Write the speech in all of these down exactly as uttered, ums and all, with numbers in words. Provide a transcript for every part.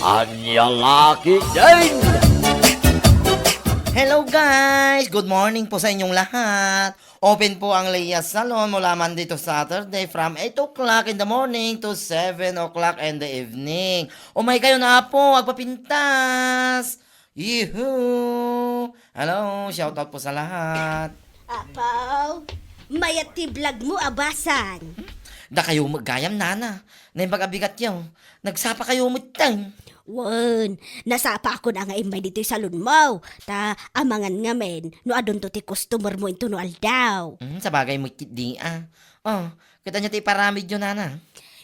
Ania la ketdin! Hello guys! Good morning po sa inyong lahat. Open po ang Leia Salon mula Monday to Saturday from eight o'clock in the morning to seven o'clock in the evening. Umay kayo na po, agpapintas! Yuhu! Hello! Shoutout po sa lahat. Apaw, mayat ti vlog mo, abasan. Dakayo met gayam, nana. Naimbag a bigatyo. Nagsapa kayo metten. Wen, nasapakon a nga immay ditoy salon mo. Ta amangan ngamin no adunto ti customer mo intono aldaw. Hmm, sabagay met ketdi a. Oh, ket ania ti iparamidyo, nana?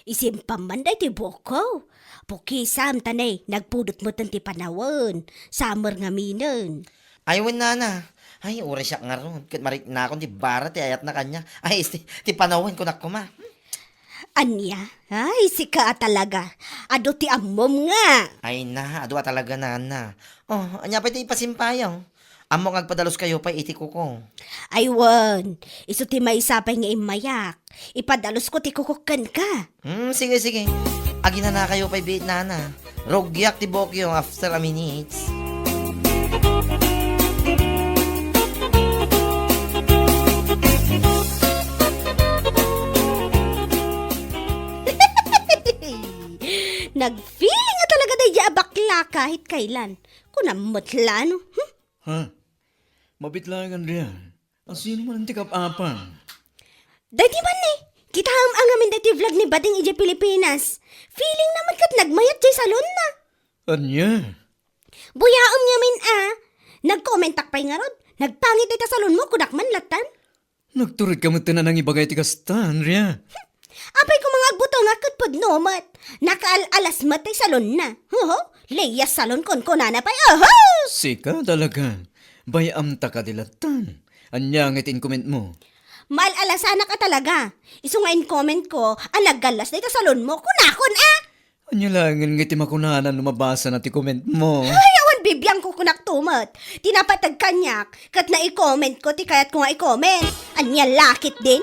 Isimpam man daytoy buokko. Pukisam ta ne, nagpudot metten ti panawen. Summer ngaminen. Ay, wen, nana. Ay, uray siak ngarud. Ket mariknakon ti bara ti ayatna kaniak. Ay, isti, ti panawen kunak koma. Ania? Ay, sika a talaga. Adu ti ammom nga. Ay na, adu a talaga, nana. Oh, ania pay ti ipasimpayo? Ammok nga agpadalus kayo pay iti kuko. Ay wen, isu ti maysa pay nga immayak. Ipadalusko ti kukok kenka. Hmm, sige, sige. Aginana kayo pay biit, nana. Rugiak ti buokyo after a minutes. Nagfeeling a talaga daydi a bakla kahit kailan. Kunam met la, no? Hmm? Ha? Mabit laeng, Andrea. Asino man ti kap-apam? Daydi man ni, kitaem a ngamin daytoy vlog ni Bading idiay Pilipinas. Feeling na met ket nagmayat diay salonna. Ania? Buyaem ngamin a. Nagkomentak pay ngarud. Nagpangit dayta salon mo, kunak man lattan. Nagtured ka met a nangibagay ti kasta, Andrea. Apay ko mga agbutongak ket pudno met. Nakaal-alas met tay salonna. Hoho, Leia Salon kunkunana pay. Oho! Sika talaga. Bay-am ta kadi lattan. Ania nga iti inkoment mo? Maal-alasanak a talaga. Isu nga inkoment ko a naggallas dayta salon mo. Kunakon a! Ania laengen nga iti makunana no mabasana ti comment mo? Ay, awan bibiangko kunak to met. Ti napateg kaniak, ket naicomment ko ti kayatko nga icomment. Ania la ketdin?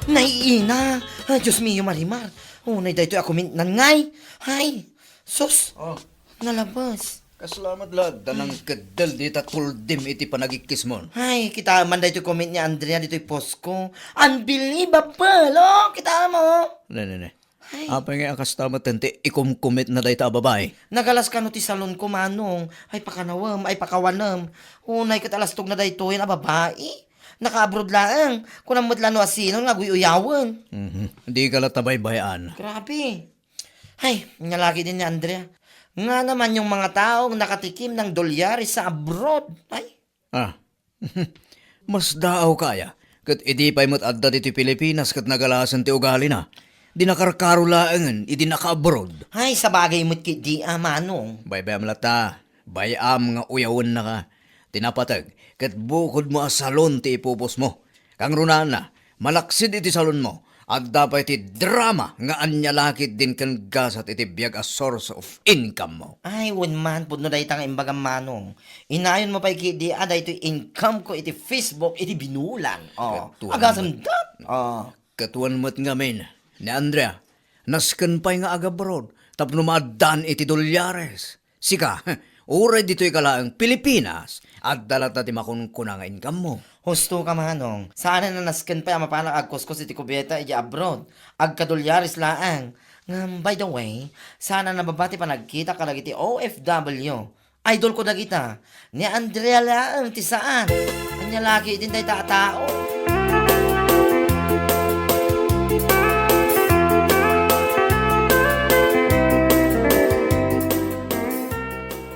Naiina! Ay, Diyos mio, Marimar. Unay daytoy a comment nan ngay. Hay, sus! Oh. Nalabas. Kasla met la adda nangkeddel dita tuldim iti panagikkismon. Ay, kita man daytoy comment ni Andrea ditoy post ko. Unbelievable! Oh, kita mo? Ne, ne, ne. Ay. Apay nga a kasta met ti ikumkumitna dayta a babai? Nagalas kano ti salon ko, Manong. Ay, pakanawem, ay, pakawanem. Unay ket alastogna daytoyen a babai. Naka-abroad laeng. Kunam met la no asino nga aguy-uyawen. Mhm. Di ka la tabaybay-an. Grabe. Ay, ania la ketdin ni Andrea. Ngana man yung mga taong nakatikim ng dolyares sa abroad. Ay. Ah. Mas daaw kaya, ket idi pay met adda ditoy Pilipinas ket nagalasen ti ugalina. Di nakarkaro laengen idi naka-abroad. Ay, sabagay met ketdi a, Manong. Baybayam latta. Bay-am nga uyawennaka. Ti napateg, ket bukodmo a salon ti ipupusmo. Kangrunaan, malaksid iti salonmo, adda pay ti drama nga ania la ketdin ken gasat iti biag a source of income mo. Ay, wen man, pudno dayta nga imbagam, Manong. Inayonmo pay ketdi a daytoy income ko iti Facebook iti binulan. Oh, agasem dat. Oh. Ket wen met ngamin, ni Andrea, nasken pay nga agabroad tapno maaddaan iti dolyares. Sika, uray ditoy ka laeng Pilipinas, adda latta ti makunkuna nga income mo. Husto ka, Manong. Saan a nasken pay a mapanak agkuskos iti kubeta iti abroad. Agkadolyares laeng. Ngem, by the way, saan a nababa ti panagkita kadagiti O F W. Idol ko dagita. Ni Andrea laeng ti saan. Ania la ketdin dayta a tao.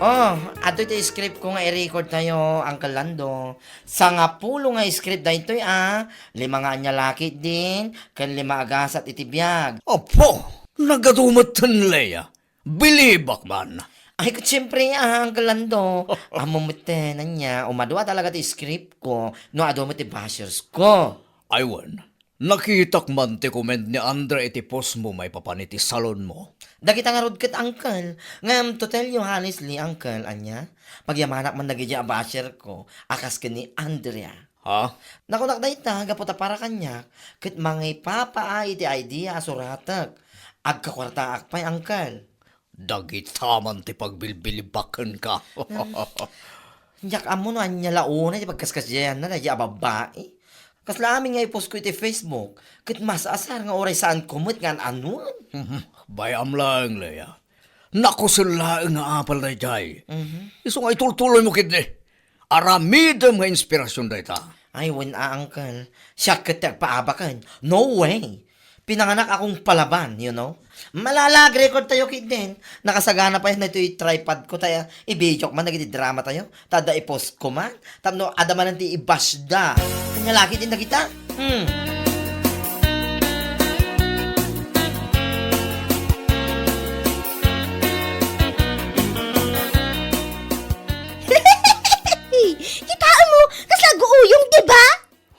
Oh, adtoy ti script ko nga i-record tayo, Uncle Lando. Sangapulo nga script daytoy, ah. Lima nga ania la ketdin, ken lima a gasat iti biag. Apo, nagadu metten, Lea. Bilibak man. Ay, ket siyempre, ah, Uncle Lando. Ammo metten, ania, umadu a talaga ti script ko, no adu met ti bashers ko. Ay, wen. Nakitak man ti comment ni Andre iti post mo maipapan iti salon mo. Dagita ngarud ket, Uncle. Ngem, to tell you honestly, Uncle, ania, pagyamanak man dagiti a basher ko, a kas ken ni Andrea. Ha? Nakunak dayta, gapu ta para kaniak, ket mangipapaay iti idea a suratek. Agkakuartaak pay, uncle. Dagita man ti pagbilbilibakenka. Diak ammo no ania la unay ti pagkaskasiayanna daydiay a babbai. Kasla amin nga i-post ko iti Facebook, ket mas asar nga uray saan ko met nga an-anuen. Mhm. Bay-am laeng, Lea. Nakusel laeng nga apal daydiay. Mhm. Isu nga itultuloymo ketdi. Aramidem nga inspirasyon dayta. Ay, wen a, uncle. Siak ket ti agpaabaken. No way. Pinanganak akong palaban, you know? Malala, ag-record tayo ketdin. Nakasagana pay daytoy tripod ko ta i-videok man dagiti drama tayo. Ta adda i-post ko man. Tapno adda manen ti i-bash da. Ania la ketdin dagita? Hmm. Kitaem mo, kasla aguuyong, di ba?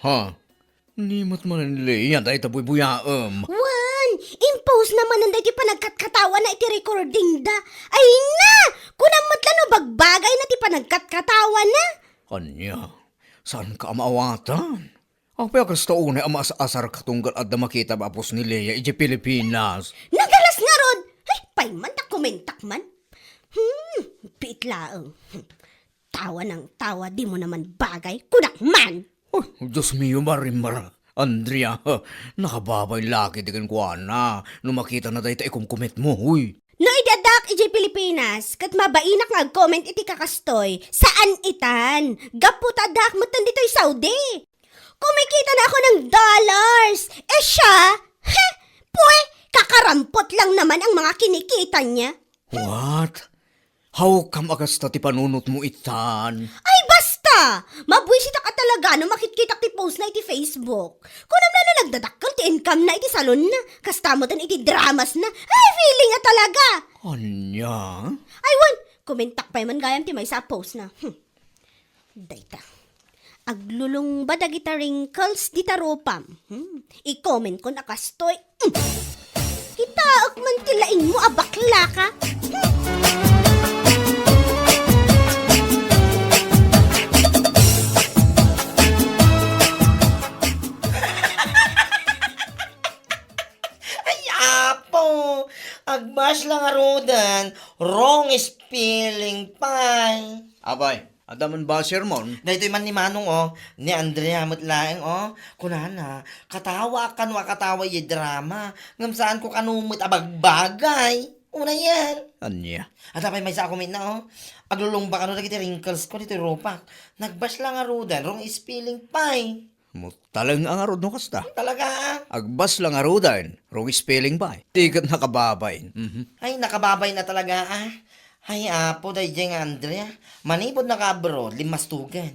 Ha? Ni met manen, Lea, dayta buybuyaem. Wen, impose na manen daytoy panagkatkatawana iti recording da. Ay na! Kunam met la no bagbagayna ti panagkatkatawana. Ania? Saanka a maawatan? Apay a kasta unay a maas-asarka tunggal adda makitam a post ni Lea idiay Pilipinas? Nagalas ngarud! Ay, pay man ta komentak man. Hmm, piit laeng. Hmm. Tawa nang tawa, di mo naman bagay. Kunak man! Uy, Dios mio, Marimar. Andrea, ha, nakababain la ketdi kenkuana no makitana dayta ikumkumetmo, uy. No idi addaak idiay Pilipinas, ket mabainak nga ag-comment iti kakastoy, saan itan. Gapu ta addaak metten ditoy Saudi. Kumikita na ako ng dollars. Eh siya? Heh! Pwe! Kakarampot lang naman ang mga kinikita niya. What? Hawkam a kasta ti panunotmo itan? Ay, basta! Mabuisitak a talaga no makitkitak ti post na iti Facebook. Kunam la no nagdadakkel ti income na iti salon na. Kasta metten iti dramas na. Ay, feeling a talaga! Ania? Ay, wen, kumentak pay man gayam ti maysa a post na. Hmm. Dayta. Aglulungba dagita wrinkles dita rupam. Hmm. I-comment kon a kastoy. Hmm. Kitaek man ti laingmo a baklaka. Hmm. Ay, apo! Agbash lang ngaruden. Wrong spelling pay. Apay, adda man basher mon? Daytoy man ni Manong, oh, ni Andrea met laeng, oh. Kunana, katawaak kano a katawa idiay drama, ngem saanko kano met a bagbagay. Unayen. Ania? Adda pay maysa a comment na, oh. Aglulungba kano dagiti wrinkles ko ditoy rupak. Nagbash lang ngaruden, wrong spelling pay. Mutaleng a ngarud no kasta. Talaga, ah? Agbas lang ngaruden, wrong spelling pay. Ti ket nakababain. Mhm. Ay, nakababain a talaga, ah. Ay, apo, daydiay nga Andrea. Manipud naka-abroad, limmastugan.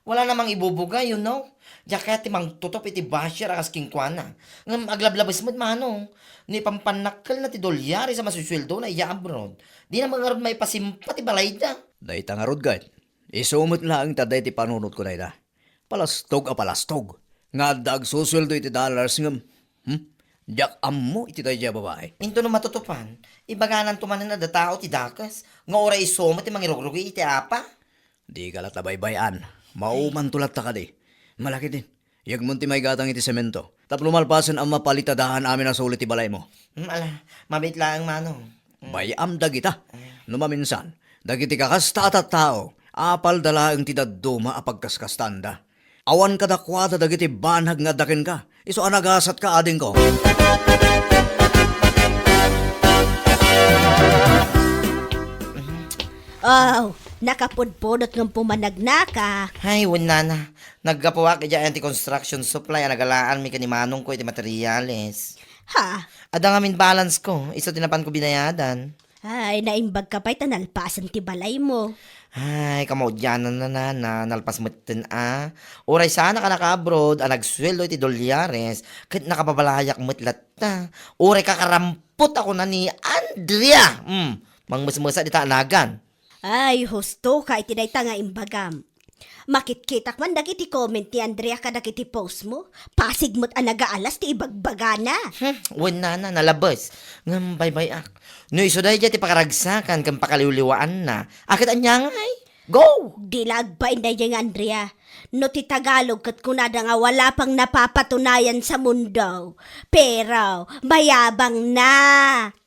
Wala namang ibubuga, you know? Diak kayat ti mangtutop iti basher a kas kenkuana. Ngem aglablabes met, Manong. No ipampannakkelna ti dolyares a masusueldona idiay abroad, dina met ngarud maipasimpa ti balayda. Dayta ngarud, ket isu met laeng ta dayta ti panunotko dayta. Palastog a palastog nga adda agsusueldo iti dollars ngem, hmm? Diak ammo iti daydiay a babai. Intono matutupan, ibagananto manen a datao ti dakes nga uray isu met ti mangirugrugi iti apa? Dika latta baybay-an. Maumanto latta kadi. Malakidin. Yegmon ti maigatang iti semento. Tapno malpasen a mapalitada amin a suli ti balaymo. Hmm, ala, mabiit laeng, Manong. Bay-am dagita. No maminsan, dagiti kakasta a tattao, apalda laeng ti dadduma a pagkaskastanda. Awan kadakuada dagiti banag nga adda kenka. Isu a nagasatka, adingko. Aw, nakapudpudot ngem pumanagnaka. Ay, wen nana. Naggapuak idiay anti-construction supply a nagalaanmi ken ni manongko iti materials. Ha? Adda ngamin balance ko, isu ti napanko binayadan. Ay, naimbagka pay ta nalpasen ti balaymo. Ay, kamaudiananna, nana, nalpas metten a. Uray saanka naka-abroad a nagsueldo iti dolyares, ket nakababalayak met latta. Uray kakarampot a kuna ni Andrea. Hmm, mangmesmesa dita a nagan. Ay, hustoka iti dayta nga imbagam. Makitkitak man dagiti comment ni Andrea kadagiti postmo. Pasig met a nagaalas ti ibagbagana. Hmm, wen nana, nalabes. Ngem baybay-ak. No isu daydiay ti pakaragsakan ken pakaliwliwaanna, a ket ania ngay? Go! Di la agbain daydiay nga Andrea. No ti Tagalog ket kunada nga wala pang napapatunayan sa mundo, pero mayabang na.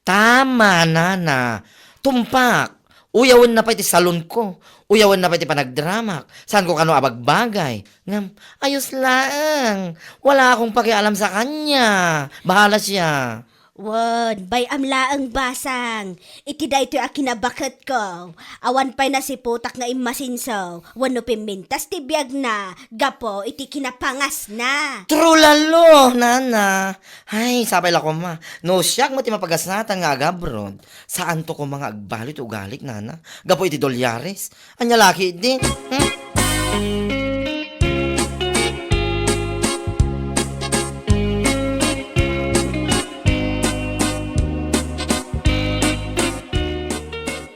Tama, nana. Tumpak. Uyawen na pay ti salon ko. Uyawen na pay ti panagdramak. Saan ko kano a bagbagay. Ngem, ayos laeng. Wala akong pakialam sa kanya. Bahala siya. Wen, bay-am laeng, basang. Iti daytoy a kinabaketko, awan pay nasiputak nga immasinso wenno pimmintas ti biagna gapu iti kinapangasna. True lalo, nana. Ay, sapay la koma. No siak met ti mapagasnatan nga agabroad, saanto koma nga agbalu ti ugalik, nana. Gapu iti dolyares. Ania la ketdi? Hmm?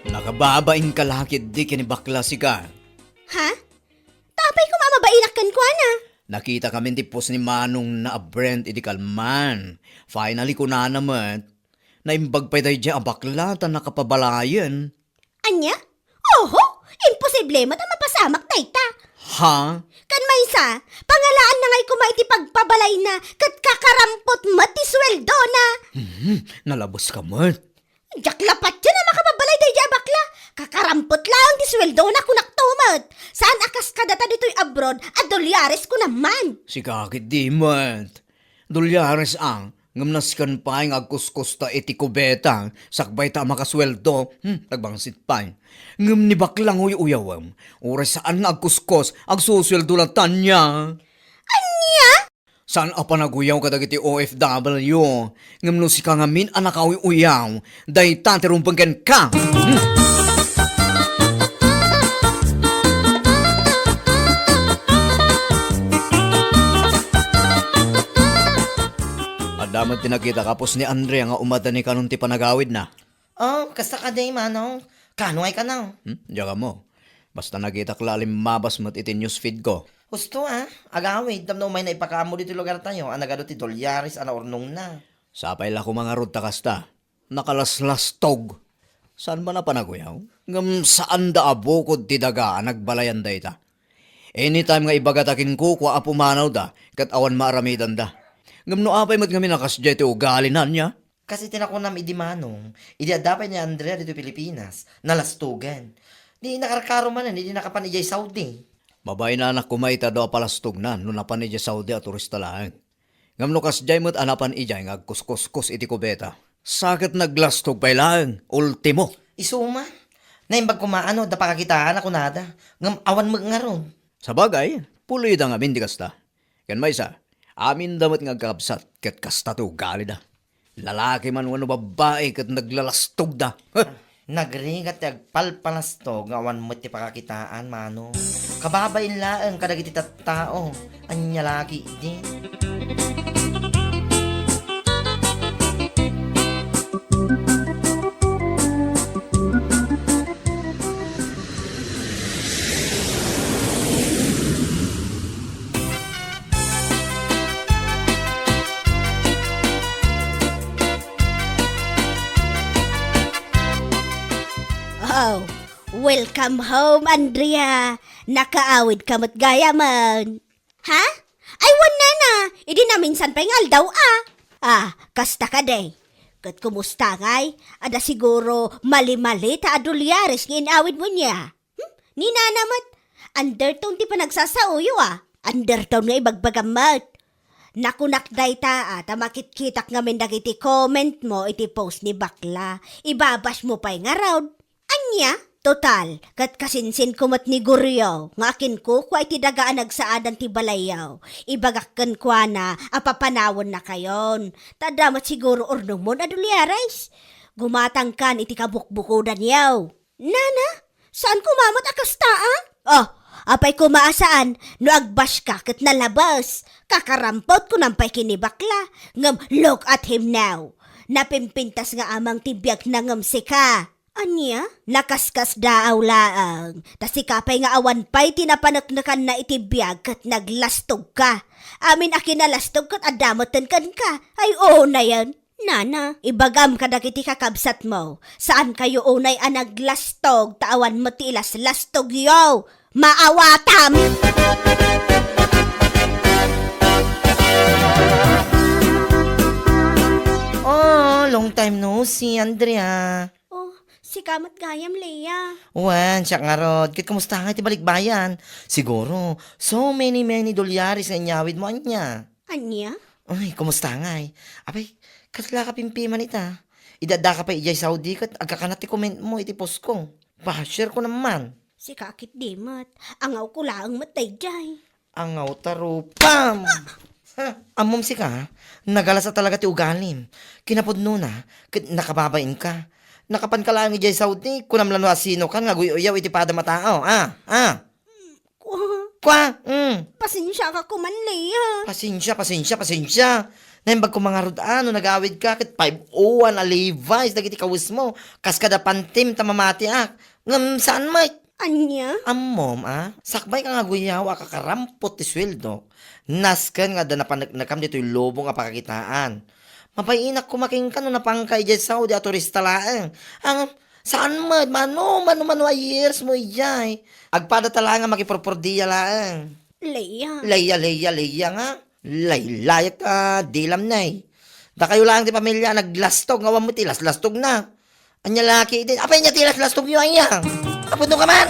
Nakababainka la ketdi ken ni bakla sika. Ha? Ta apay koma a mabainak kenkuana? Nakitakami ti post ni Manong na a Brent idi kalman. Finally, kunana met, naimbag pay daydiay a bakla ta nakapabalayen. Ania? Oho! Imposible met a mapasamak dayta. Ha? Ken maysa, pangalaanna ngay koma iti pagpabalayna ket kakarampot met ti suweldona. Hmm, nalabeska met. Diak la patien a makapabalay daydiay a bakla. Kakarampot laeng ti suweldona, kunakto met. Saan a kas kadata ditoy abroad a dolyares kunam man. Sika ketdi met. Dolyares a, ngem nasken pay nga agkuskusta iti kubeta, sakbay ta a makasueldo. Hmm, nagbangsit pay. Ngem ni bakla nga uy-uyawem, uray saan nga agkuskos, agsusueldo latta ania. Ania? Saan a panaguyaw kadagiti O F W, ngem no sika ngamin a nakauy-uyaw, dayta ti rumbeng kenka. Hmm. Adda met ti nakita ka post ni Andrea nga umadani kanon ti panagawidna. Oh, kasta kadi, Manong? Kano ngay kano? Hmm? Diak ammo. Basta nakitak la a limmabas met iti newsfeed ko. Husto a, agawid, tapno umayna ipakaammo ditoy lugartayo a nagadu ti dolyares a naurnongna. Sapay la koma ngarud ta kasta. Nakalaslastog. Saan man a panaguyaw? Ngem saanda a bukod ti daga a nagbalayan dayta. Anytime nga ibagata kenkuana a pumanawda, ket awan maaramidanda. Ngem no apay met ngamin a kasdiay ti ugalina ania? Kas iti nakunam idi Manong, idi adda pay ni Andrea ditoy Pilipinas, nalastogan. Di nakarkaro manen idi nakapan idiay Saudi. Mabainanak koma iti adu a palastogna no napan idiay Saudi a turista laeng. Ngem no kasdiay met a napan idiay nga agkuskuskos iti kubeta, sa ket naglastog pay laeng, ultimo. Isu man, naimbag koma no adda pakakitaan a kunada, ngem awan met ngarud. Sabagay, pulida ngamin ti kasta. Ken maysa, aminda met nga agkakabsat ket kasta ti ugalida. Lalaki man wenno babbai ket naglalastogda. Huh! Nagrigat ti agpalpalastog nga awan met ti pakakitaan, Manong. Kababain laeng kadagiti tattao. Ania la ketdi? Oh, welcome home, Andrea. Nakaawidka met gayamen. Ha? Ay, wen, nana, idi naminsan pay nga aldaw a. Ah, kasta kadi. Ket kumusta ngay? Adda siguro mali-mali ta a dolyares nga inawidmo nia. Hmm? Ni nana met, undertone ti panagsasauyo a. Undertone nga ibagbagam met. Nakunak dayta a ta makitkitak ngamin dagiti comment mo iti post ni bakla. Ibabashmo pay ngarud. Ania? Total, ket kasinsinko met ni Goryo nga akinkukua iti daga a nagsaadan ti balayyo. Ibagak kenkuana a papanawennakayon. Ta adda met siguro urnongmon a dolyares. Gumatangkan iti kabukbukodanyo. Nana, saan koma met a kasta a? Oh, apay koma a saan? No agbashka ket nalabes. Kakarampot kunam pay ken ni bakla. Ngem look at him now. Napimpintas nga amang ti biagna ngem sika. Ania? Nakaskasdaaw laeng. Ta sika pay nga awan pay ti napaneknekanna iti biag ket naglastogka. Amin a kinalastog ket adda metten kenka. Ay, unayen. Nana, ibagam kadagiti kakabsatmo, saankayo unay a naglastog ta awan met ti ilaslastogyo. Maawatam! Oh, long time no see, Andrea. Oh, sika met gayam, Lea. Wen, siak ngarud. Ket kumusta ngay ti balikbayan? Siguro, so many, many dolyares nga inyawidmo ania. Ania? Uy, kumusta ngay? Apay, kasla ka pimpiman ita? Idi addaka pay idiay Saudi ket agkakanat ti comment mo iti post ko. Pa-share ko naman. Sika ketdi met. Angawko laeng met daydiay. Angaw ta rupam! Ha? Ammom sika, nagalas a talaga ti ugalim. Kinapudnona, ket nakababain ka. Nakapan ka laeng idiay Saudi, kunam la no asino kan nga aguy-uyaw iti padam a tao, a? A? Kua. Kua? Mm. Pasensia ka koman, Lea. Pasensia, pasensia, pasensia. Naimbag ko ngarud a no nagawid ka ket five oh one a Levi's dagiti kawesmo. Kas kada pantim ta mamatiak. Ngem saan met? Ania? Ammom a, sakbay ka nga aguyaw a kakarampot ti sueldo. Nasken nga adda napaneknekam ditoy lubong a pakakitaan. Mabainak koma kenka no napanka idiay Saudi a turista laeng. Ang Saan met, mano, mano, mano a years mo idiay? Agpada ta laeng nga makipurpurdia laeng. Leia. Leia, Leia, Leia nga. Laylayak ta dilam nay. Dakayo laeng ti pamilya a naglastog nga awan met ti laslastogna. Ania la ketdin? Apay ania ti laslastogyo aya? Apudno ka man?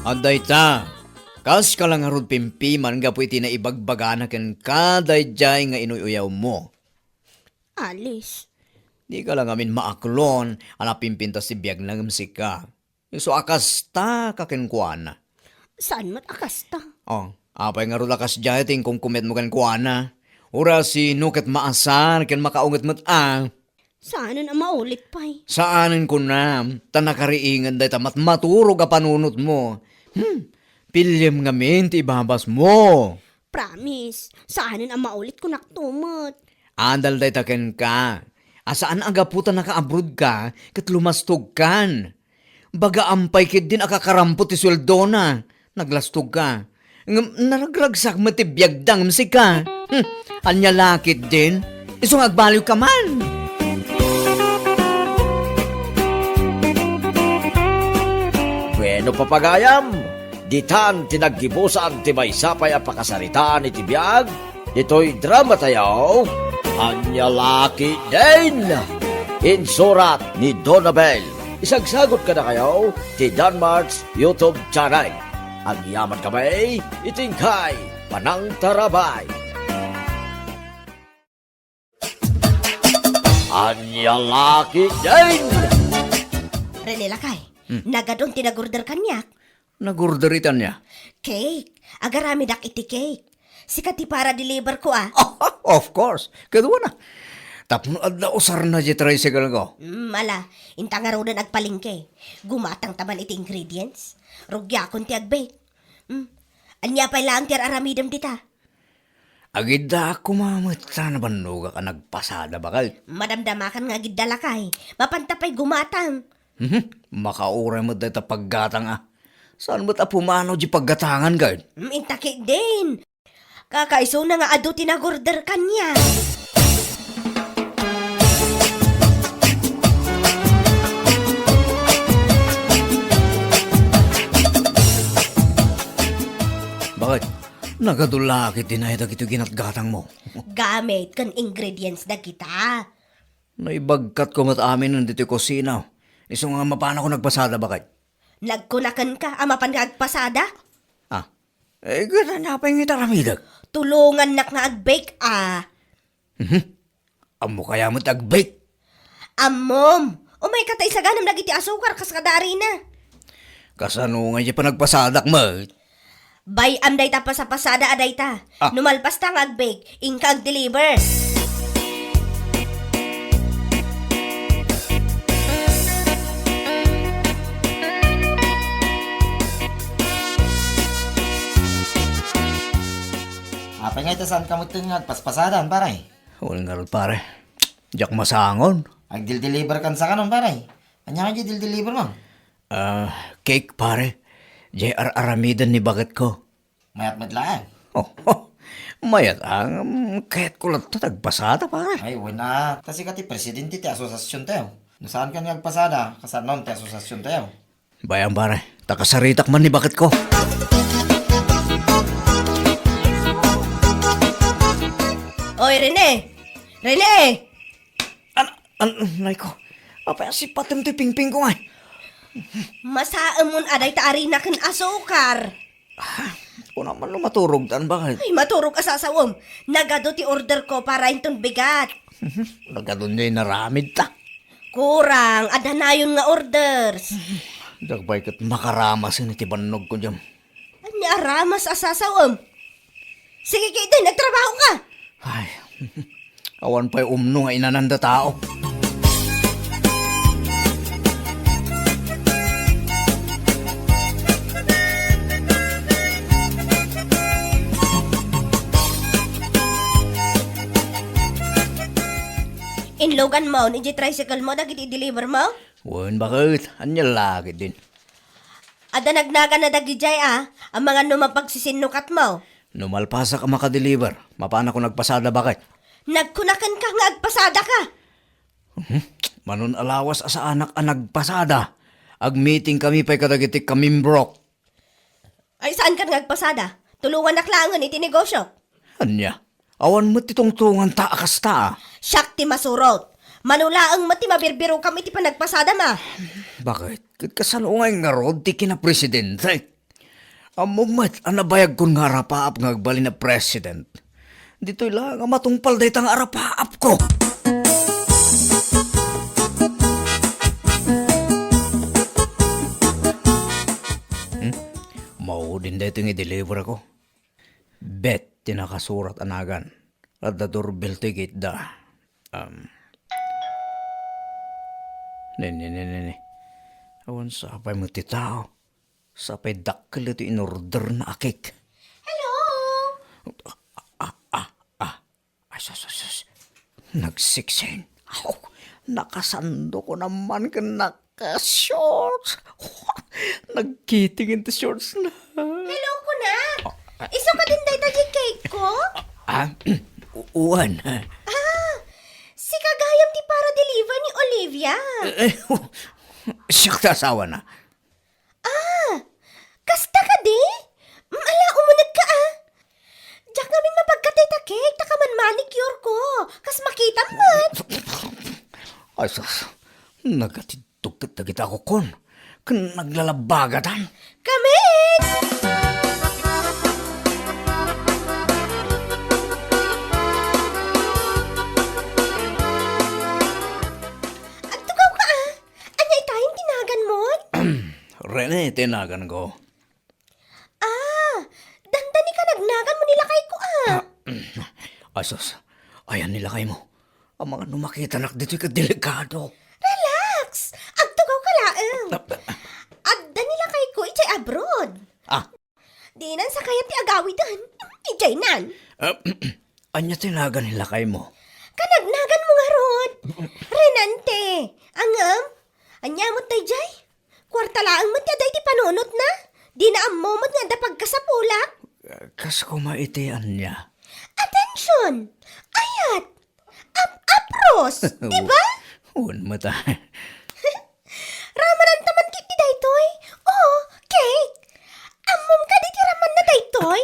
Adda ita. Kaska la ngarud pimpiman gapu iti naibagbagana kenka daydiay nga inuy-uyawmo. Alice. Dika la ngamin maaklon a napimpintas ti biagna ngem sika. Isu a kasta ka kenkuana. Saan met a kasta? Oh, apay ngarud a kasdiay ti inkumkumetmo kenkuana? Uray sino ket maasar ken makaunget met a. Saanen a maulit pay. Saanen kunam, ta nakariinged dayta matmaturog a panunotmo. Hmm, piliem ngamin ti ibabasmo. Promise, saanen a maulit kunakto met. Adal dayta kenka. A saan a gapu ta nakaabroadka ket lumastogkan. Baga ampay ketdin a kakarampot ti sueldona. Naglastogka. Ngem naragragsak met ti biagda ngem sika. Hmm, ania la ketdin? Isu nga agbaliwka man. Bueno, papagayam, ditan ti naggibusan ti maysa pay a pakasaritaan iti biag. Ditoy drama tayo, Ania la ketdin? Insurat ni Donabel. Isagsagot kadakayo ti Danmart's YouTube channel. Agyaman kami iti inkay panangtarabay. Ania la ketdin? Rene lakay, Hmm. Nagadun ti nag-order kaniak. Nag-order ita ania? Cake. Agaramidak iti cake. Sika ti para-deliver ko a. Of course. Kaduana. Tapno adda usarna diay tricycle ko. Mm, ala, inta ngaruden agpalengke. Gumatang ta man iti ingredients. Rugiakon ti ag-bake. Mm. Ania pay laeng ti ar-aramidem dita? Agiddaak koma met ta nabannogak a nagpasada, baket. Madamdamakan nga agidda lakay. Mapanta pay gumatang. Mhm. Makauray met dayta paggatang a. Saan met a pumanaw di paggatangan, ket? Mm, inta ketdin. Kakaisuna nga adu ti nag-order kaniak. Baket? Nagadu la ketdin aya dagitoy ginatgatangmo? Gamit ken ingredients dagita. Naibagkatko met aminen ditoy kusina. Isu nga mapanakon agpasada, baket? Nagkuna kenka a mapan nga agpasada? Ah, eh, ket ania pay nga iti aramidek? Tulongannak nga ag-bake a. Mhm. Ammo kaya met ag-bake? Ammom. Umayka ta isaganam dagiti asukar kas kada arina. Kasano nga iti panagpasadak met? Bay-am dayta pasapasada a dayta. Ah. No malpas ta nga ag-bake, inka ag-deliver. Apay nga ita saan ka met nga agpaspasadan, pare? Wen ngarud, pare. Diak masangon. Agdildeliver kan sa kanon, pare. Ania nga di dildeliver mo? Ah, cake, pare. Diay ar-aramiden ni baket ko. Mayat met laeng. Oh, oh. Mayat, ah, ngem kayatko latta ti agpasada, pare. Ay, wen a. Ta sika ti presidente ti asosiasiontayo. No saankan nga agpasada, kasanon ti asosiasiontayo. Bay-am, pare, ta kasaritak man ni baketko. Oy, Rene! Rene! An-, an-, nay ko. Apay a sipatem toy pingpingko, ay? Masaemon a dayta a rina ken asukar. Ah, kunam man no maturogtan, baket? Ay, maturog a sasawem. Nagadu ti orderko para inton bigat. Nagadu diay inaramidta. Kurang, adda nayon nga orders. Diak pay ket makaramasen iti bannogko diam. Ania a ramas a sasawem? Sige ketdin, nagtrabahoka! Ay, awan pay umno nga inananda tao. Inluganmon idiay tricycle mo dagiti i-deliver mo? Wen, baket, ania la ketdin? Adda nagnaganna dagidiay a, amangan no mapagsisinnukatmo. No malpasak a makadeliver, mapanakon agpasada, baket. Nagkuna kenka nga agpasadaka. Mhm. Manon a lawas a saanak a nagpasada, agmeetingkami pay kadagiti kamimbrok. Ay, saankan nga agpasada? Tulonganak laengen iti negosio. Ania? Awan met ti tungtunganta a kasta, a. Siak ti masurot. Mano laeng met ti mabirbirokam iti panagpasadam, a. Baket? Ket kasano ngay ngarud ti kinapresidente? Ammom met a nabayagkon nga arapaap nga agbalin a president. Ditoy la nga matungpal dayta nga arapaapko. Hmm? Maudin daytoy nga i-deliver ko. Bet ti nakasurat a nagan. Adda doorbell toy gitda. Um, ne, ne, ne, ne, ne. Awan sapay met ti tao. Sapay dakkel iti inorderna a cake. Hello? Ah, ah, ah, ah. Ay, sus, sus, sus. Nagsiksin. Aw, nakasando ko naman ken naka-shorts. Nagkiting ti shorts na. Hello, kunak. Ah, ah. Isu kadin dayta ti cake ko? Ah, u-, uwan. Ah, sika gayam ti para-deliver ni Olivia. Eh, eh, siak ti asawana. Ah, kasta kadi? Mm, ala, umunegka, a. Diak ngamin mapagkatay ta cake, ta kaman manicure ko. Kas makitam met. Ay, sus. Nagatiddog ket dagita a kukkun. Ken naglalabagatan. Kamin! Agtugawka, a. Ania itayen ti naganmon? Rene ti naganko. Ah, dandani ka nagnagan mo ni lakayko, a. Ah, asus, ayan ni lakaymo. Amangan no makitanak ditoy ket delikado. Relax! Agtugawka laeng. Ah, ah. Adda ni lakayko idiay abroad. Ah. Dinan sa kayat ti agawiden. Idiay nan. Ah, ania ti nagan ni lakaymo? Kanagnagan mo ngarud. Renante. Angem, ania met daydiay? Kuarta laeng met ti adda iti panunotna. Dina ammo met nga adda pagkasapulak. Kas koma iti ania? Attention! Ayat! Ap-apros! Di ba? Wen met, a. Ramananta man ketdi daytoy? O, cake! Ammom kadi ti ramanna daytoy?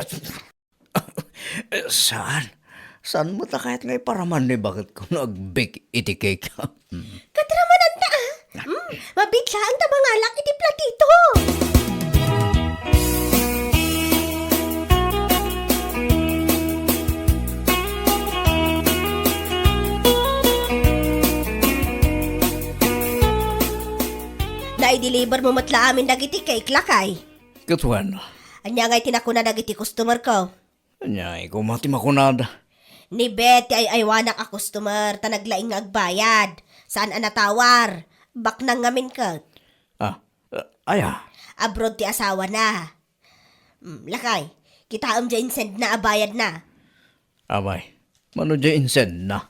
Eh, saan? Saan met a kayat nga iparaman ni baketko no agbake iti cake? Ket ramananta, a. Mm, mabiit laeng ta mangalak iti platito. Naideliver mo met la amin dagiti cake, lakay. Ket wen. Ania ngay ti nakuna dagiti customer ko? Ania, koma ti makunada? Ni Bet ti ay-aywanak a customer ta naglaing nga agbayad. Saan a natawar. Baknang ngamin ket. Ah, eh, aya? Abroad ti asawana. Mm, lakay, kitaem diay insendna a bayadna. Abay, mano diay insendna?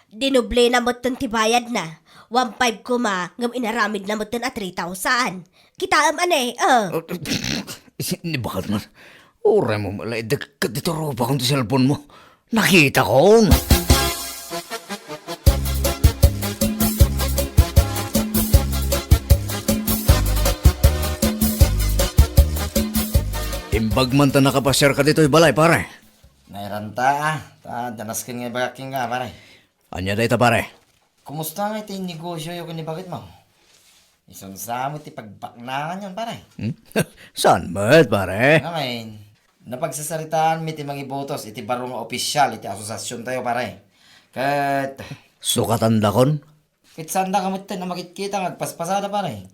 Dinoblena metten ti bayadna. One five koma, ngem inaramidna metten a three thousand. Kitaem a ne, eh. Ni baket man. Uray mo met la idekket ditoy rupakon ti cellphone mo. Nakitakon. Imbag man ta nakapasiarka ditoy balay, pare. Nairanta, a. Ta, danasken nga ibagak kenka, pare. Ania dayta, pare? Kumusta ngay ti negosioyo ken ni baketmo? Isunsa met ti pagbaknanganyon, pare. Hmm? Saan met, pare? Ngamin, napagsasaritaanmi ti mangibotos iti baro nga opisial iti asosasiontayo, pare. Ket sukatandakon? Ket saandaka metten a makitkita nga agpaspasada, pare.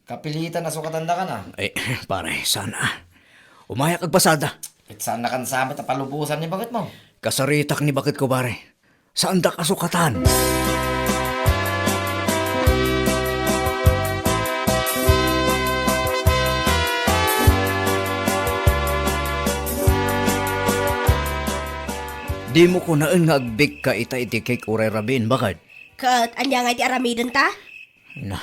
Kapilitan a sukatandaka, a. Ay, pare, saan a. Umayak agpasada. Ket saannakan sa met a palubosan ni baketmo. Kasaritak ni baketko, pare. Saandak a sukatan. Dimo kunaen nga agbake ka ita iti cake uray rabiin, baket? Ket ania ngay ti aramidenta? Na,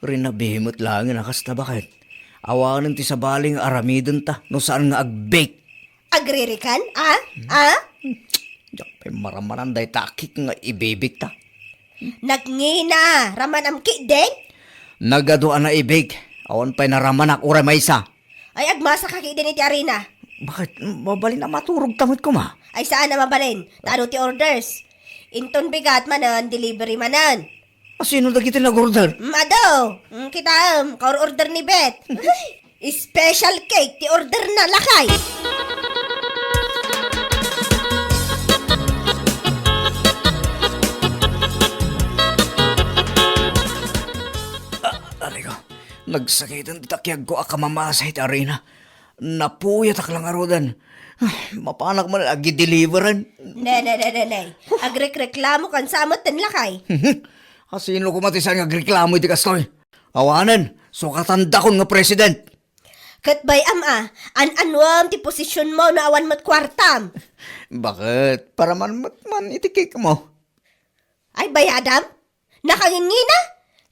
rinabi met laeng a kasta, baket? Awanen ti sabali nga aramidenta no saan nga agbake. Agririkan, a? A? Diak pay maramanan dayta a cake nga ibibake ta. Nagngina, ramanam ketdin? Nagadu a naibake, awan pay naramanak uray maysa. Ay, agmasaka ketdin iti arina. Baket, mabalin a maturog ta met koma? Ay, saan a mabalin. Ta adu ti orders. Inton bigat manen, delivery manen. A, sino dagiti nag-order? Mm, adu. Mm, kitaem, kaor-order ni Bet. Special cake ti order na, lakay. Ah, aray ko. Nagsakiten ti takiagko a kamamasa iti arina. Napuyatak la ngaruden. Ay, mapanak man agideliveran. Ne, ne, ne, ne, ne. Agrekreklamokan sa met ten lakay. Asino koma ti saan nga agreklamo iti kastoy? Awanen, sukatandakon nga president. Ket bay-am a, an-anuem ti posisionmo no awan met kuartam. Baket, paraman met man iti cake mo. Ay, bayadam? Nakangingina?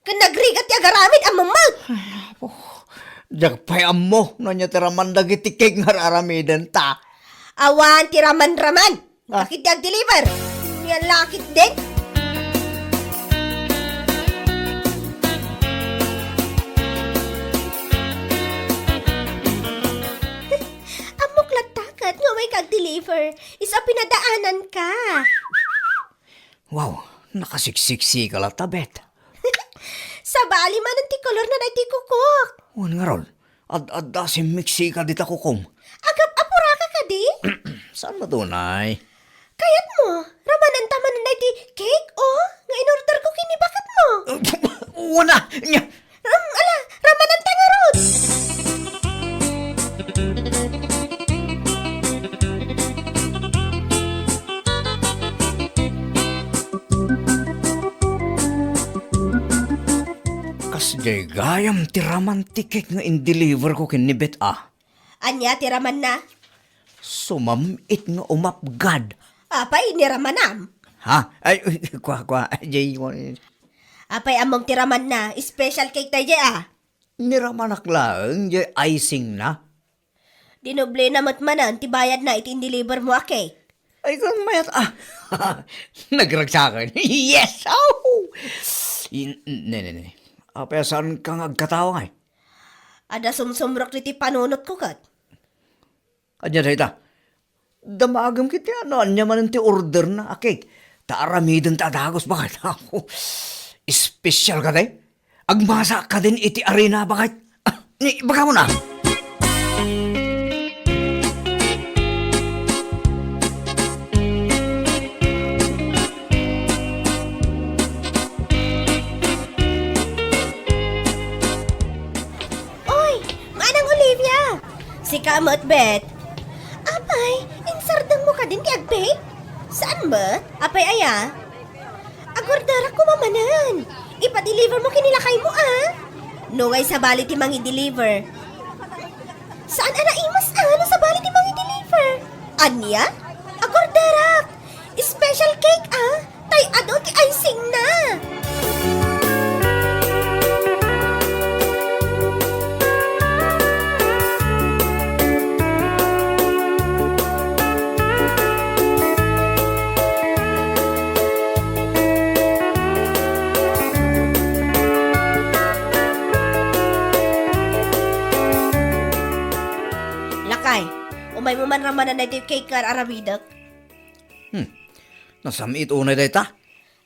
Ken nagrigat ti agaramid, ammom met. Ay, apo. Diak pay ammo no ania ti raman dagiti cake nga ar-aramidenta. Awan ti raman-raman. Ah. Lakit ti agdeliver. Nia lakit din. Ammok latta ket nga umayka agdeliver. Isu a pinadaananka. Wow, nakasiksiksi ka latta, Bet. Sabali manen ti kolor na daytoy kukok. Wen ngarud, ad-adda simmiksika dita kukom. Agap-apuraka kadi? Saan met unay? Kayatmo, ramananta manen daytoy cake, o, nga in-order ko ken ni baketmo. Una, nya, Ram-, ala, ramananta ngarud. Kasdiay gayam ti raman ti cake nga in-deliver ko ken ni Bet a. Ania ti ramanna? Sumam-it nga umapgad. Apay, ni ramanam? Ha? Ay, kua, kua, jay, Apay, ammom ti ramanna, special cake dayjay a. Ni ramanak laeng jay icing na. Dinoblena met manen ti bayadna iti in-deliver mo a cake. Ay, kung mayat, ah, nagragsakan. Yes! Oh! In-, ne, ne, ne. Apay, saan ka nga agkatawa ngay? Adda sumsumrek diti panunotko ket. Ania dayta? Damagem ket ti ano, ania manen ti order na a cake. Ta aramiden ta a dagus, baket. Ako, espesyal kadi? Agmasa kadin iti arina, baket. Ah, ni, baga mo na. Oy, Manang Olivia! Sika met, Bet. Apay, insardengmo kadin ti agbake? Saan met? Apay aya? Agorderak koma manen. Ipa-deliver mo ken ni lakaymo, a? No ngay sabali ti mangi-deliver. Saan a naimas, a, no sabali ti mangi-deliver? Ania? Agorderak! Special cake, a? Tay adu ti icing na! Pay mo man ramanan daytoy cake nga ar-aramidek. Hmm. Nasam-it unay dayta?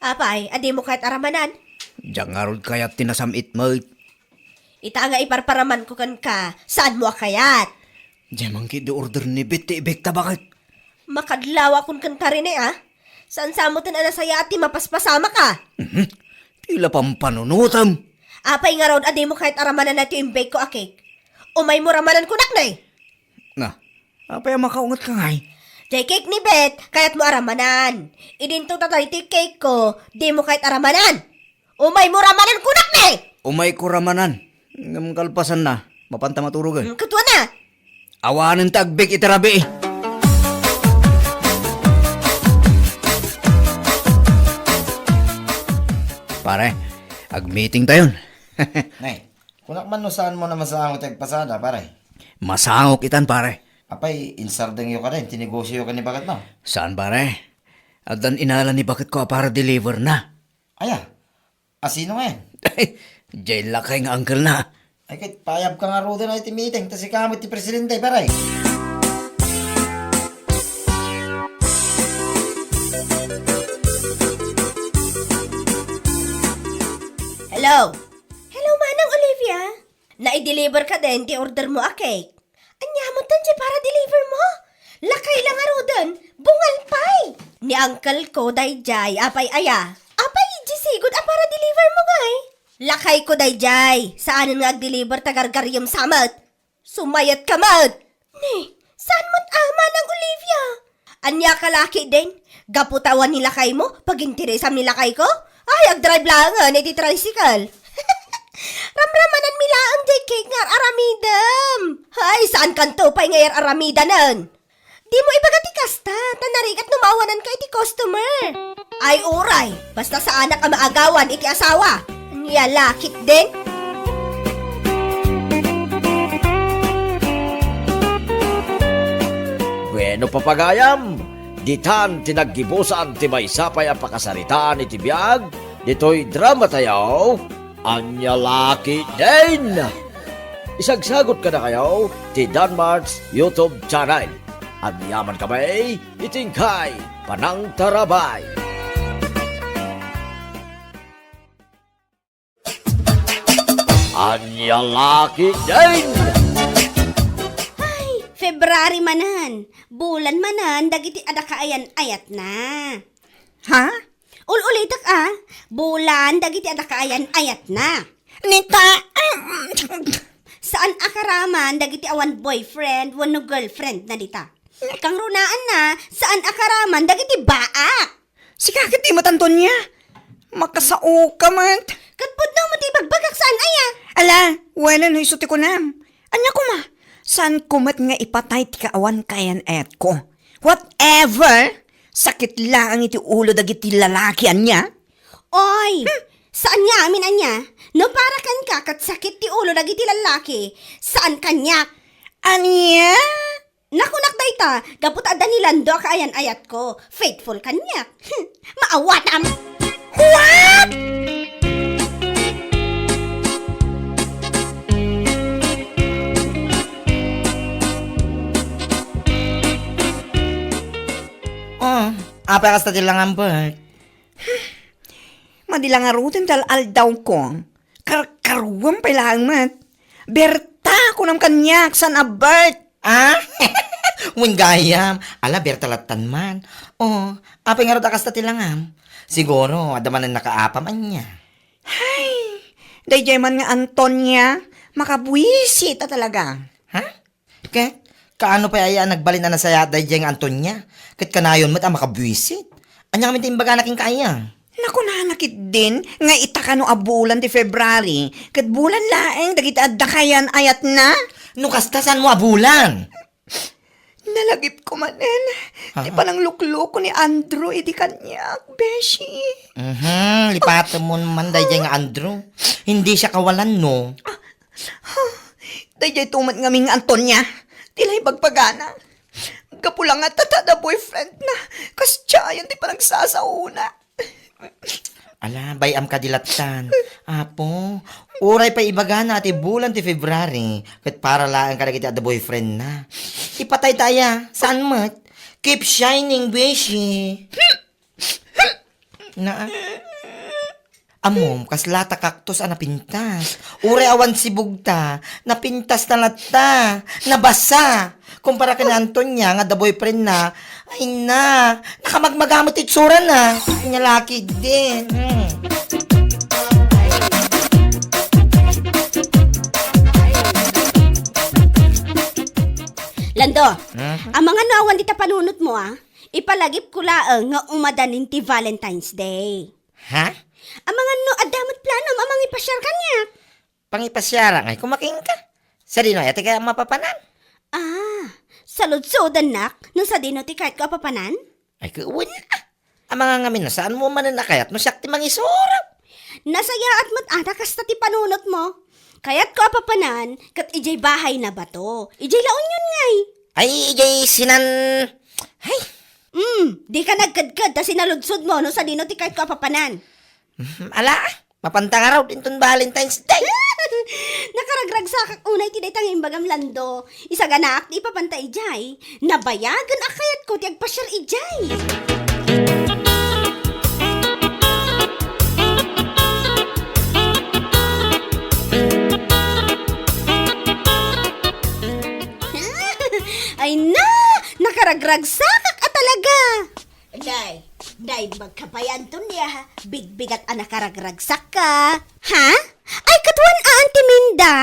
Apay, a dimo kayat aramanan? Diak ngarud kayat ti nasam-it met. Ita nga iparparamanko kenka, saanmo a kayat? Diay man ketdi order ni Bet ti ibekta, baket? Makadlawakon kenka rin, a? Saan sa metten a nasayaat ti mapaspasamak, a? Mhm. Pila pampanunotem? Apay ngarud a dimo kayat aramanan daytoy imbake ko a cake? Umaymo ramanan kunak, ne? Na, apay a makaungetka ngay? Diay cake ni Bet, kayatmo aramanan. Idinto ta daytoy cake ko, dimo kayat aramanan. Umaymo ramanan kunak, ne? Umayko ramanan. Ngem kalpasanna, mapanta maturogen. Hmm, ket wen a? Awanen ti agbake iti rabii. Pare, agmeetingtayon. Nay, kunak man no saanmo a masango ti agpasada, pare? Masangok itan, pare. Apay, insardengyo kadi ti negosioyo ken ni baketmo? Saan, pare. Addan inala ni baketko a para-deliver na. Aya, a sino ngay? Diay lakay nga uncle na. Ay, ket paayabka ngaruden a iti meeting, ta sika met ti presidente, pare. Hello? Hello, Manang Olivia? Nai-deliver kadin ti order mo a cake? Ania metten ti para-deliver mo? Lakay la ngaruden, bungal pay! Ni uncle ko daydiay, apay aya? Apay, idiay sigud a para-deliver mo ngay? Lakay ko daydiay, saanen nga ag-deliver ta gargariem sa met. Sumayatka met! Ne, saan met a, Manang Olivia? Ania ka la ketdin? Gapu ta awan ni lakaymo, paginteresam ni lakayko? Ay, agdrive laengen iti tricycle. Ramramananmi laeng diay cake nga ar-aramidem. Ay, saankanto pay nga ar-aramidanen. Dimo ibaga ti kasta, ta narigat no maawananka iti customer. Ay, uray, basta saanak a maagawan iti asawa. Ania la ketdin? Bueno, papagayam, ditan ti naggibusan ti maysa pay a pakasaritaan iti biag ditoy dramatayo, Ania la ketdin. Isagsagot kadakayo ti Danmart's YouTube channel. Agyamankami iti inkay panangtarabay. Ania la ketdin! Ay, February manen. Bulan manen dagiti adda kaayan-ayatna. Ha? Ul-ulitek a, bulan dagiti adda kaayan-ayatna. Nita, saan a karaman dagiti awan boyfriend wenno girlfriend na dita. Kangrunaanna, saan a karaman dagiti baak. Sika ket di met, Antonia. Makasaoka met. Ket pudno met ti ibagbagak, saan aya? Ala, wenno isu ti kunam. Ania koma? Saanko met nga ipatay ti kaawan kaayan-ayatko. Whatever! Sakit laeng iti ulo dagiti lalaki, ania? Oy! Hmm. Saan nga amin, ania? No para kenka ket sakit ti ulo dagiti lalaki, saan kaniak. Ania? Nakunak dayta, gapu ta adda ni Lando a kaayan-ayatko. Faithful kaniak. Hmm. Maawatam! What? Oh, apay kasta ti langam, Bert? Madi la ngaruden ti al-aldawko. Karkaruam pay laeng met. Berta, kunam kaniak, saan a Bert? Ah? Wen gayam. Ala, Berta lattan man. Oh, apay ngarud a kasta ti langam? Siguro, adda manen nakaapam, ania? Hay, daydiay man nga Antonia, makabuisit a talaga. Ha? Ket, kaano pay aya a nagbalin a nasayaat daydiay nga Antonia? Ket kanayon met a makabuisit. Ania ngamin ti imbagana kenka aya? Nakunana ketdin nga ita kano a bulan ti February, ket bulan laeng dagiti adda kaayan-ayatna. No kasta, saanmo a bulan? Nalagipko manen ti Ah. pananglukloko ni Andrew idi kaniak, beshi. Mhm, lipatemon man daydiay nga Andrew. Hindi siya kawalan, no? Ah, ah, daydiay to met ngamin nga Antonia, ti la ibagbagana. Gapu la nga ta adda boyfriend na, kasdiayen ti panagsasaona. Ala, bay-am kadi lattan. Apo, uray pay ibagana ti bulan ti February, ket para laeng kadagiti adda boyfriendna. Ipatayta aya, saan met? Keep shining, beshi. Na, ammom, kasla ta cactus a napintas. Uray awan sibugta, napintas na latta. Nabasa. Kumpara ken ni Antonia nga adda boyfriendna, ay na, nakamagmaga met ti itsurana. Ania la ketdin. Hmm. Lando, Hmm? Amangan no awan dita panunotmo, a? Ipalagipko laeng nga umadanin ti Valentine's Day. Ha? Amangan no adda met planom a mangipasiar kaniak. Pangipasiarak ngay koma kenka. Sadino aya ti kayatmo a papanan? Ah, saludsodannak no sadino ti kayatko a papanan? Ay, ket wen, a. Amangan ngamin no saanmo manen a kayat no siak ti mangisuro. Nasayaat met a ta kasta ti panunotmo. Kayatko a papanan ket idiay bahay na bato. Idiay La Union ngay. Ay, idiay sinan... Ay, Mm, dika nagkedked ta sinaludsodmo no sadino ti kayatko a papanan. Ala, mapanta ngarud inton Valentine's Day. Nakaragragsakak unay ti dayta nga imbagam, Lando. Isaganaak ti ipapanta idiay. Nabayagen a kayatko ti agpasiar idiay. Ay na! Nakaragragsakak a talaga! Day, day, magkapayan ton ya, bigbigat a nakaragragsakka. Ha? Ay, katuan a, Auntie Minda,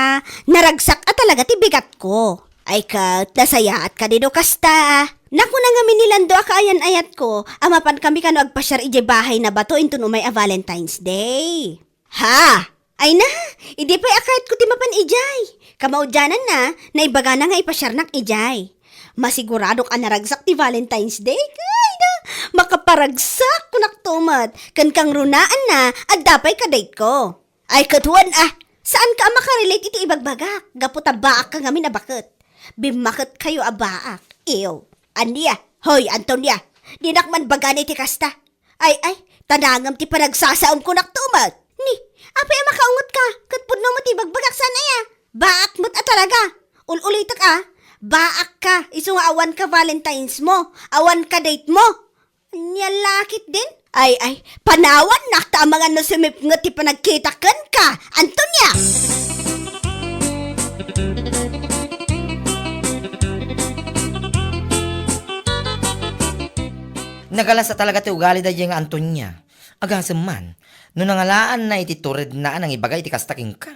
naragsak a talaga ti bigatko. Ay ket, nasayaat kadi no kasta. Nakuna ngamin ni Lando a kaayan-ayatko a mapan kami kano agpasiar idiay bahay na bato inton umay a Valentine's Day. Ha? Ay na, idi pay a kayatko ti mapan idiay. Kamaudiananna, naibagana nga ipasiarnak idiay. Masiguradok a naragsak ti Valentine's Day. Ay na, makaparagsak, kunak tumet. Ken kangrunaanna, adda pay ka-date ko. Ay, katuan a, saanka a makarelate iti ibagbagak, gapu ta baakka ngamin a baket. Bimmaketkayo a baak. Ew. Ania? Hoy, Antonia, dinak man bagana iti kasta. Ay, ay, tanangem ti panagsasaom kunak tumet. Ni, apay a makaungetka, ket pudno met ti ibagbagak saan aya? Baak met a talaga. Ul-ulitek a, baak ka, isu nga awan ka Valentine's mo, awan ka date mo. Ania la ketdin? Ay, ay, panawannak ta amangan no sumipnget ti panagkitak kenka, Antonia! Nagalas a talaga ti ugali daydiay nga Antonia. Agasem man, no nangalaanna iti turedna a nangibaga iti kasta kenka.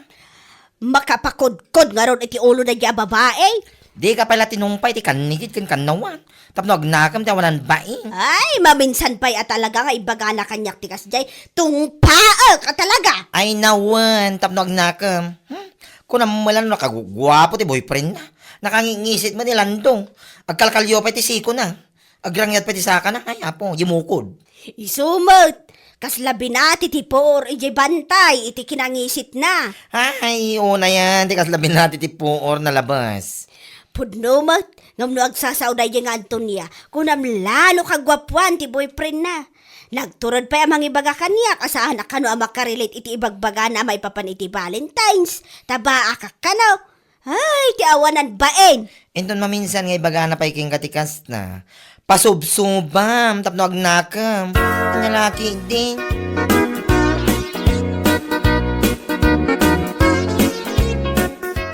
Makapakodkod ngarud iti ulo daydiay a babai. Dika pay la tinumpay iti kannigid ken kannawan tapno agnakem ti awanan bain. Ay, maminsan pay a talaga nga ibagana kaniak ti kasdiay. Tungpaek a talaga! Ay, nawen, tapno agnakem. Hmm? Kunam met la no nakaguguapo ti boyfriendna. Nakangingisit met ni Lando. Agkalkalio pay ti sikona. Agrangyat pay ti sakana, ay, apo, yumukod. Isu met, kasla binati ti puor idiay bantay iti kinangisitna. Ay, unayan, ti kasla binati ti puor nalabas. Pudno met, ngem no agsasao daydiay nga Antonia, kunam la no kaguapuan ti boyfriendna. Nagtured pay a mangibaga kaniak a saanak kano a makarelate iti ibagbagana a maipapan iti Valentine's, ta baakak kano. Ay, ti awanan bain! Inton maminsan nga ibagana pay kenka ti kasta, pasubsubam tapno agnakem. Ania la ketdin?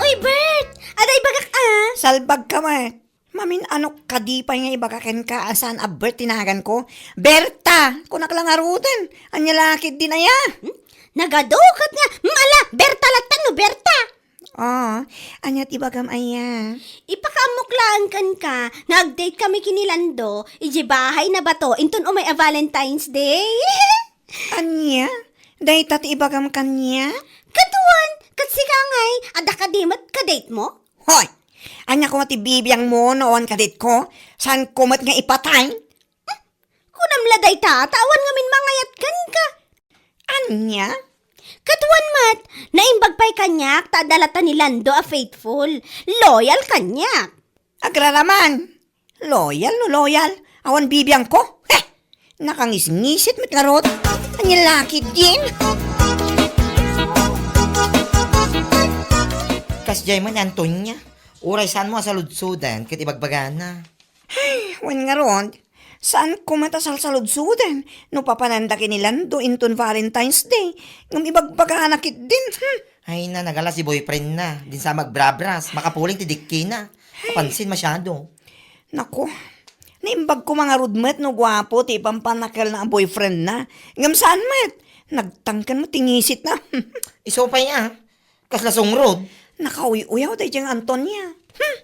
Uy, Bert! Adda ibagak a! Salbagka met. Mamin-anok kadi pay nga ibaga kenka a saan a Bert ti naganko? Berta! Kunak la ngaruden. Ania la ketdin aya? Hmm? Nagaduket nga, mm, ala, Berta latta no Berta! Ah, ania ti ibagam aya? Ipakaammok laeng kenka nga agdate kami ken ni Lando idiay bahay na bato inton umay a Valentine's Day. Ania? Dayta ti ibagam kaniak? Katuan, ket sika ngay, adda kadi met ka-date mo? Hoy! Ania koma ti bibiangmo no awan ka-date ko? Saanko met nga ipatay? Kunam la dayta, ta awan ngamin mangayat kenka. Ania? Katuan met, naimbag pay kaniak ta adda latta ni Lando a faithful, loyal kaniak. Agraraman. Loyal no loyal. Awan bibiangko. Heh! Nakangisngisit met ngarud. Ania la ketdin? Kasdiay man, Antonia. Uray saanmo a saludsoden ket ibagbagana. Ay, wen ngarud, saanko met a salsaludsoden no papananda ken ni Lando inton Valentine's Day, ngem ibagbagana ketdin. Hmm. Ay na, nagalas ti boyfriendna. Dinsa magbrabras, makapuling ti dikkina. Ay. Mapansin masiado. Naku, naimbag ko man ngarud met no guapo ti ipampannakelna a boyfriendna. Ngem saan met, nagtangken met ti ngisitna. Isu pay a, kasla sungrod. Nakauy-uyaw daydiay nga Antonia. Hmm.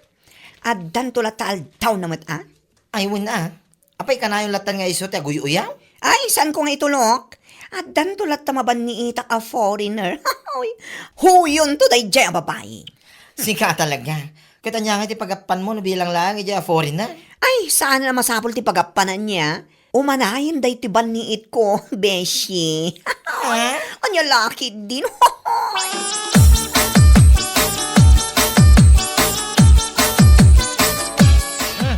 Addanto latta aldawna met a. Ay, wen a. Apay, kanayon latta nga isu ti aguy-uyaw? Ay, saanko nga itulok? Addanto latta mabanniitak a foreigner. Uy, huyonto daydiay a babai. Sika talaga. Ket ania ngay ti pagappanmo no bilang laeng idiay a foreigner? Ay, saan a masapul ti pagappanan niya. Umanayen daytoy banniitko, beshi. Ha? Ania la ketdin? Hmm.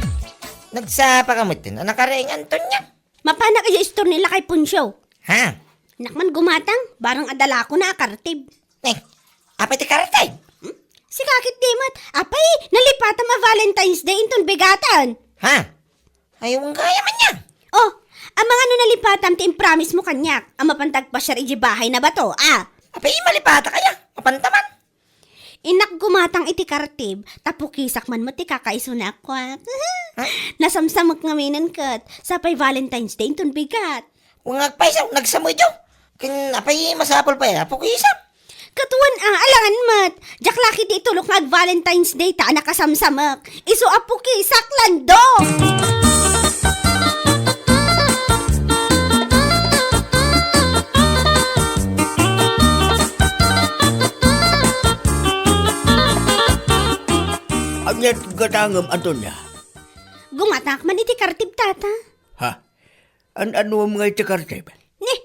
Nagsapa ka met, a nakareng, Antonia? Mapanak idiay store ni Lakay Poncio. Ha? Nak man gumatang, barang adda lakona a kartib. Eh, apay ti kartib? Hmm? Sika ketdi met, apay, nalipatam a Valentine's Day inton bigatan. Ha? Ay, wen gayam ania. Oh, amangan no nalipatam ti impromise mo kaniak, a mapanta agpasiar idiay bahay na bato, a? Apay, malipatak aya, mapanta man. Innak gumatang iti kartib, ta pukisak man met ti kakaisuna a kuak. Ha? Nasamsamek ngaminen ket, sapay Valentine's Day inton bigat. Wen nga agpayso, nagsamoyto. Ken apay masapul pay a pukisak? Ket wen a, alangan met. Diak la ketdi itulok nga ag-Valentine's Day ta a nakasamsamek. Isu a pukisak, Lando! Ania ti gatangem, Antonia? Gumatangak man iti kartib, Tata. Ha? An-anuem ngay ti kartib? Ni,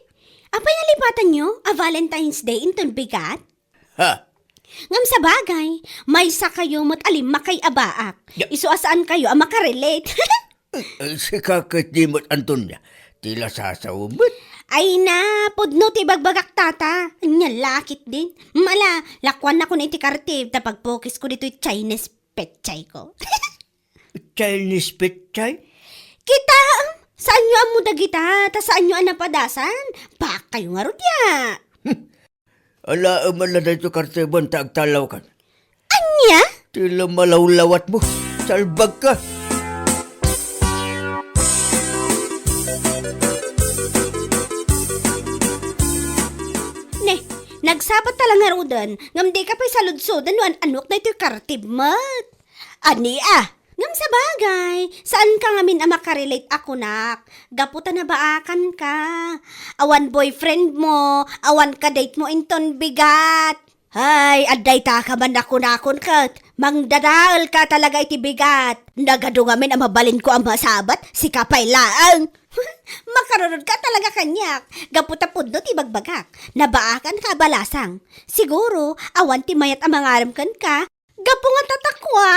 apay nalipatanyo a Valentine's Day inton bigat? Ha? Ngem sabagay, maysakayo met a limmakay a baak. Ya. Isu a saankayo a makarelate. Eh, sika ketdi met, Antonia. Ti la sasaom met. Ay na, pudno ti ibagbagak, Tata. Ania la ketdin. Mala, lakuannakon iti kartib ta pagpukisko ditoy Chinese petsayko. Chinese petsay? Kitaem, saanyo ammo dagita, ta saanyo a napadasan. Baakkayo ngarud ya. Hmm. Alaem man la daytoy kartibem ta agtallawkan. Ania? Ti la malawlawatmo. Salbagka. Ne, nagsapatla ngaruden, ngem dika pay saludsoden no an-anok daytoy kartib met. Ania? Ngem sabagay, saanka ngamin a makarelate a kunak, gapu ta nabaakanka. Awan boyfriend mo, awan kadate mo inton bigat. Hay, adda itaka man a kunakon ket, mangdadaelka talaga iti bigat. Nagadu ngamin a mabalinko a masabat, sika pay laeng. Makarurodka talaga kaniak, gapu ta pudno ti ibagbagak. Nabaakanka a balasang. Siguro, awan ti mayat a mangarem kenka, gapu nga tatakwa.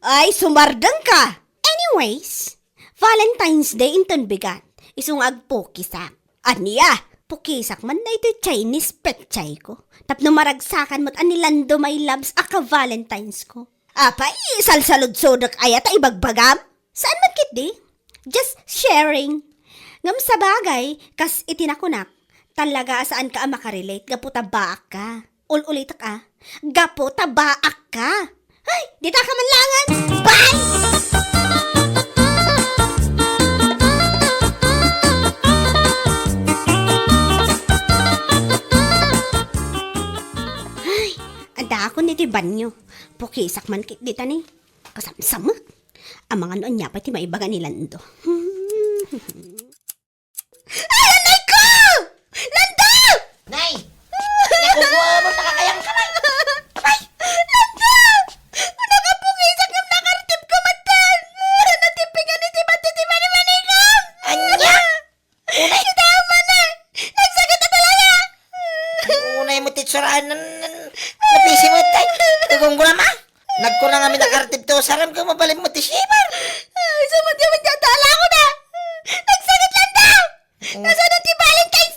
Ay, sumardengka! Anyways, Valentine's Day inton bigat. Isu nga agpukisak. Ania? Pukisak man daytoy Chinese petsayko. Tapno maragsakan met a ni Lando my loves a ka-Valentinesko. Apay, salsaludsodek aya ta ibagbagam? Saan met ketdi? Just sharing. Ngem sabagay, kas iti nakunak, talaga a saanka a makarelate gapu ta baakka. Ul-ulitek a, gapu ta baakka. Ay, ditaka man laengen. Bye! Ay, addaakon iti banyo. Pukisak man ketdi ta ni. Kasamsamek. Amangan no ania pay ti maibaga ni Lando. Ay, anay ko! Lando! Nay! Nakukuha mo, nakakayang ka, Nay! Abay! Lando! Nakapukisak ngem nakartibko metten! Natipigan iti bati ti manimanikam! Ania? Unay! Kita ang mani! Nagsakit na talaga! Unay mo ti tsurahan nan, nan, napisi mo, Tay! Tugong ko naman! Nagkuna ngamin a kartib ti usarem ket mabalin mo ti shiver. Ay, sumagyaman ti adda, ala ko na. Nagsakit lang daw. Mm. Kasano ti Valentine's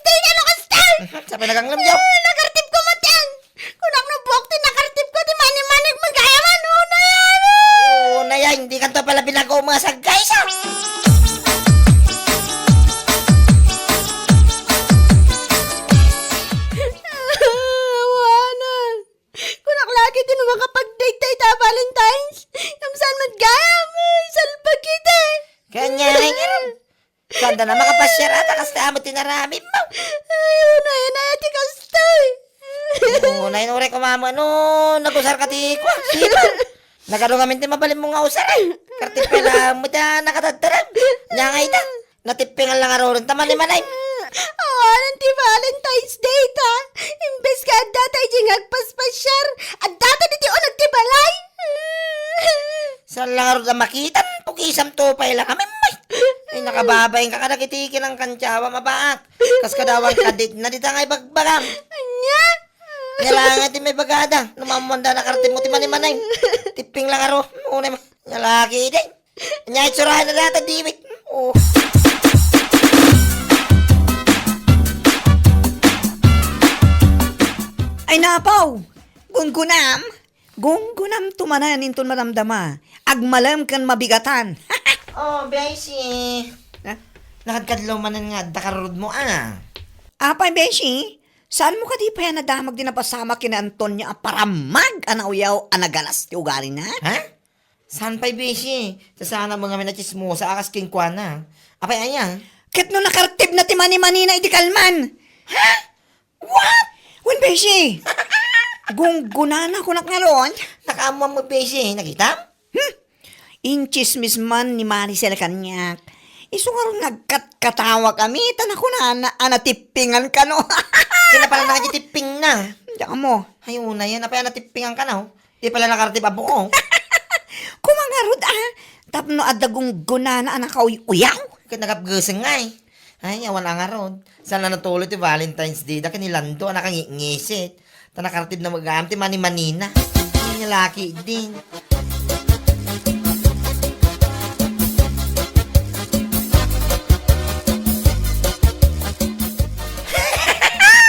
Ang lamyaw. Ah, nakartipko met yan. Kunak no buok ti nakartipko, ti manimanik met gayam, ano na yan? Oo na yan, di kanto pala binago mga saggay, sa. Awanan. Kunak lagi ti no makapag-date dayta Valentine's. Ngem saan met gayam? Ay, salbag iti. Kanya, ay, Sanda na makapasiar ata kas ti amo ti naramidmo. Ay, unay-unay ti kastoy. Oo, nainuray ko, mama, no, nagusar ka ti kua, sipa. Nagadu ngamin ti mabalinmo nga usar, eh. Kartip pay la met a nakadagdarag. Nya nga ita, natippingan la ngaruden ta manimanay. Awanan ti Valentine's Day ta. Imbes nga adda ta idiay nga agpaspasiar, adda ta ditoy uneg ti balay. Saan la ngarud a makitam, pugisamto pay la kami, may. Ay, nakababain ka kadagiti kinangkantiawam a baak. Kas kadawan ka dit na dita nga ibagbagam. Anya? Nya la nga ti maibagada, no maammoanda nakartipmo ti manimanay. Tipping la ngarud, unay ma-, nya lagi idi. Nya itsuraen na data diwit. Oh. Ay, napaw! Gunggunam! Gunggunamto manen inton madamdama. Agmalem ken mabigatan. Oh, Beshi. Ha? Nakadkadlaw manen nga adda karurudmo, ah. Apay, Beshi? Saanmo kadi pay a nadamag ti napasamak ken ni Antonia a parammag a nauyaw a nagalas ti ugalina? Ha? Saan pay, Beshi? Sasana mo ngamin a tsismosa a kas kenkuana. Apay aya? Ket no nakartibna ti manimanina idi kalman. Ha? What? Wen, Beshi. Gunggunana kunak ngarud. Nakaammoam met, Beshi. Nakitam? Hmm? Intsismis man ni Maricel kaniak. Isu ngarud nga agkatkatawak a mi, ta nakunana a natippingan kano. Sino pala nakakitipping na? Diak ammo. Ay, una yan. Apay a natippingan kano? Di pala nakartib a buo. Koma ngarud, ah. Tapno adda gunggunana a nakauy-uyaw. Ket nagapgesen nga, eh. Ay, awan a ngarud. Saan la natuloy ti Valentine's Day da ken ni Lando a nakangitngisit. Ta nakartib na met gayam ti manimanina. Ay, nga laki din.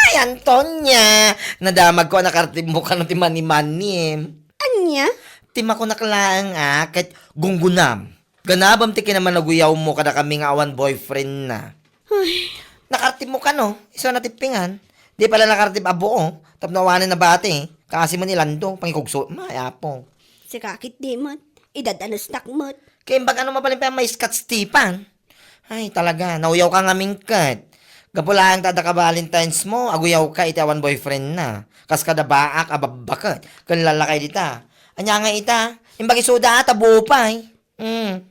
Ay, Antonia! Nadamag ko a nakartib mo kano ti manimanim. Ania? Ti makunak laeng a ket gunggunam. Ganabem ti kinamanaguyaw mo kadakami nga awan boyfriend na. Ay. Nakartib mo kano, isu a natippingan. Di pala nakartib a buo, tapno awanen nabati. Kaasi man ni Lando, pangikugso, may apo. Sika ket di met, idadanestak met. Kaimbag ano mabalin pay a maiskat Stefan. Ay, talaga, nauyaw ka ngamin ket. Gapu laeng ta adda ka Valentine's mo, aguyaw ka iti awan boyfriend na. Kas kada baak a babbaket, ken lalakay dita. Ania nga ita, imbag isuda ata buo pay. Mm.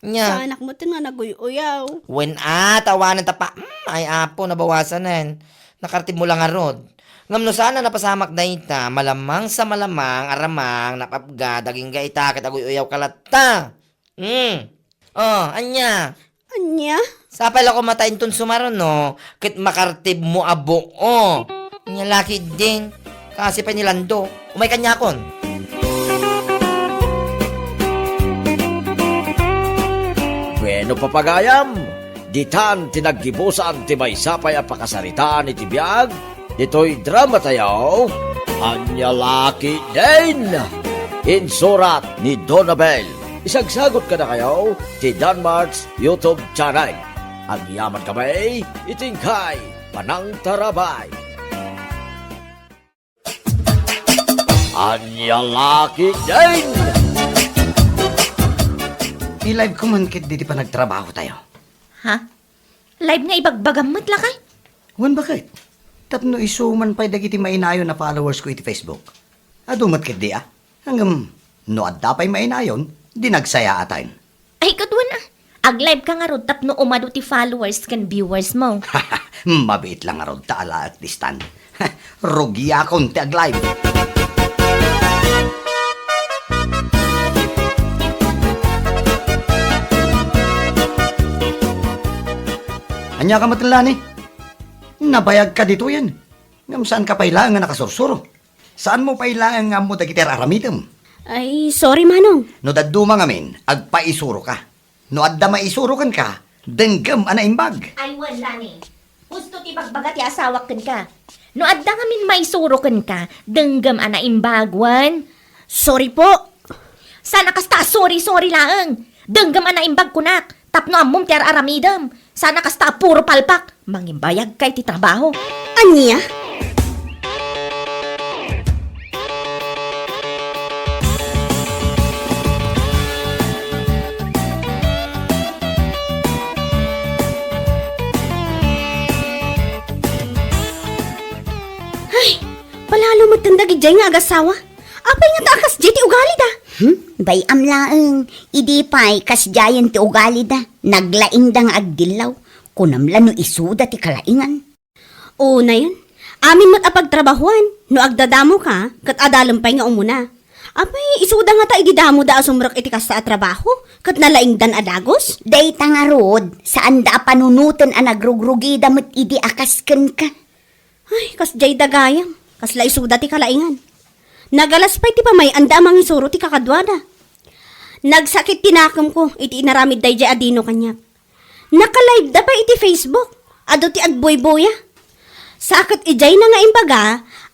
Nya. Saanak met nga naguy-uyaw. Wen a, tawanen ta pa, mm, ay apo, nabawasanen. Nakartib mo la ngarud. Ngem no saan a napasamak dayta, malamang sa malamang, aramang, napapga, dagingga ita, ket aguy-uyaw ka latta. Hmm. Oh, ania? Ania? Sapay la koma ta inton sumaruno, ket makartib mo a buo. Ania laki din. Kasi pay ni Lando. Umay kaniakon. Bueno, papagayam, ditan ti naggibusan ti maysa pay a pakasaritaan iti biag, ditoy drama tayo, Ania Laki Din! Insurat ni Donabel. Isagsagot kadakayo ti Danmart's YouTube channel. Agyaman kami iti inkay panangtarabay. Ania Laki Din! I-live ko man ket diti panagtrabaho tayo. Ha? Live nga ibagbagam met lakay? Wen, baket? Tapno isu man pay dagiti mainayon a followers ko iti Facebook. Adu met ketdi a. Ngem, no adda pay mainayon, di nagsayaatan. Ay, kaduan a. Ag-live ka ngarud tapno umadu ti followers ken viewers mo. Mabiit la ngarud ta alaek ti stand. Rugiakon ti ag-live. Ania ka met, Lani? Nabayag ka ditoyen. Ngem saan ka pay laeng nga nakasursuro? Saan mo pay laeng nga ammo dagiti ar-aramidem? Ay, sorry, Manong. No dadduma ngamin, agpaisuro ka. No adda maisuro kenka, denggem a naimbag. Ay, wen, Lani. Husto ti bagbaga ti asawak kenka. No adda ngamin maisuro kenka, denggem a naimbag wen. Sorry po. Saan a kasta a sorry-sorry laeng. Denggem a naimbag kunak. Tapno ammom ti ar-aramidem. Saan a kasta a puro palpak. Mangimbayagka iti trabaho. Ania? Ay, palalo met dagijay nga agasawa. Apay ngata a kasdiay ti ugalida? Hmm? Bay-am laeng. Idi pay, kasdiayen ti ugalida. Naglaingda nga agdillaw. Kunam la no isuda ti kalaingan. Unayen, amin met a pagtrabahuan, no agdadamoka, ket adalem pay nga umuna. Apay, isuda ngata idi damoda a sumrek iti kasta a trabaho, ket nalaingdan a dagus? Dayta ngarud, saanda a panunoten a nagrugrugida met idi a kas kenka. Ay, kasdiay da gayam, kasla isuda ti kalaingan. Nagalas pay ti pamay-anda a mangisuro ti kakaduada. Nagsakit ti nakemko iti inaramid daydiay a dino kaniak. Naka-live da pay iti Facebook. Adu ti agbuybuya. Sa ket idiay na nga imbaga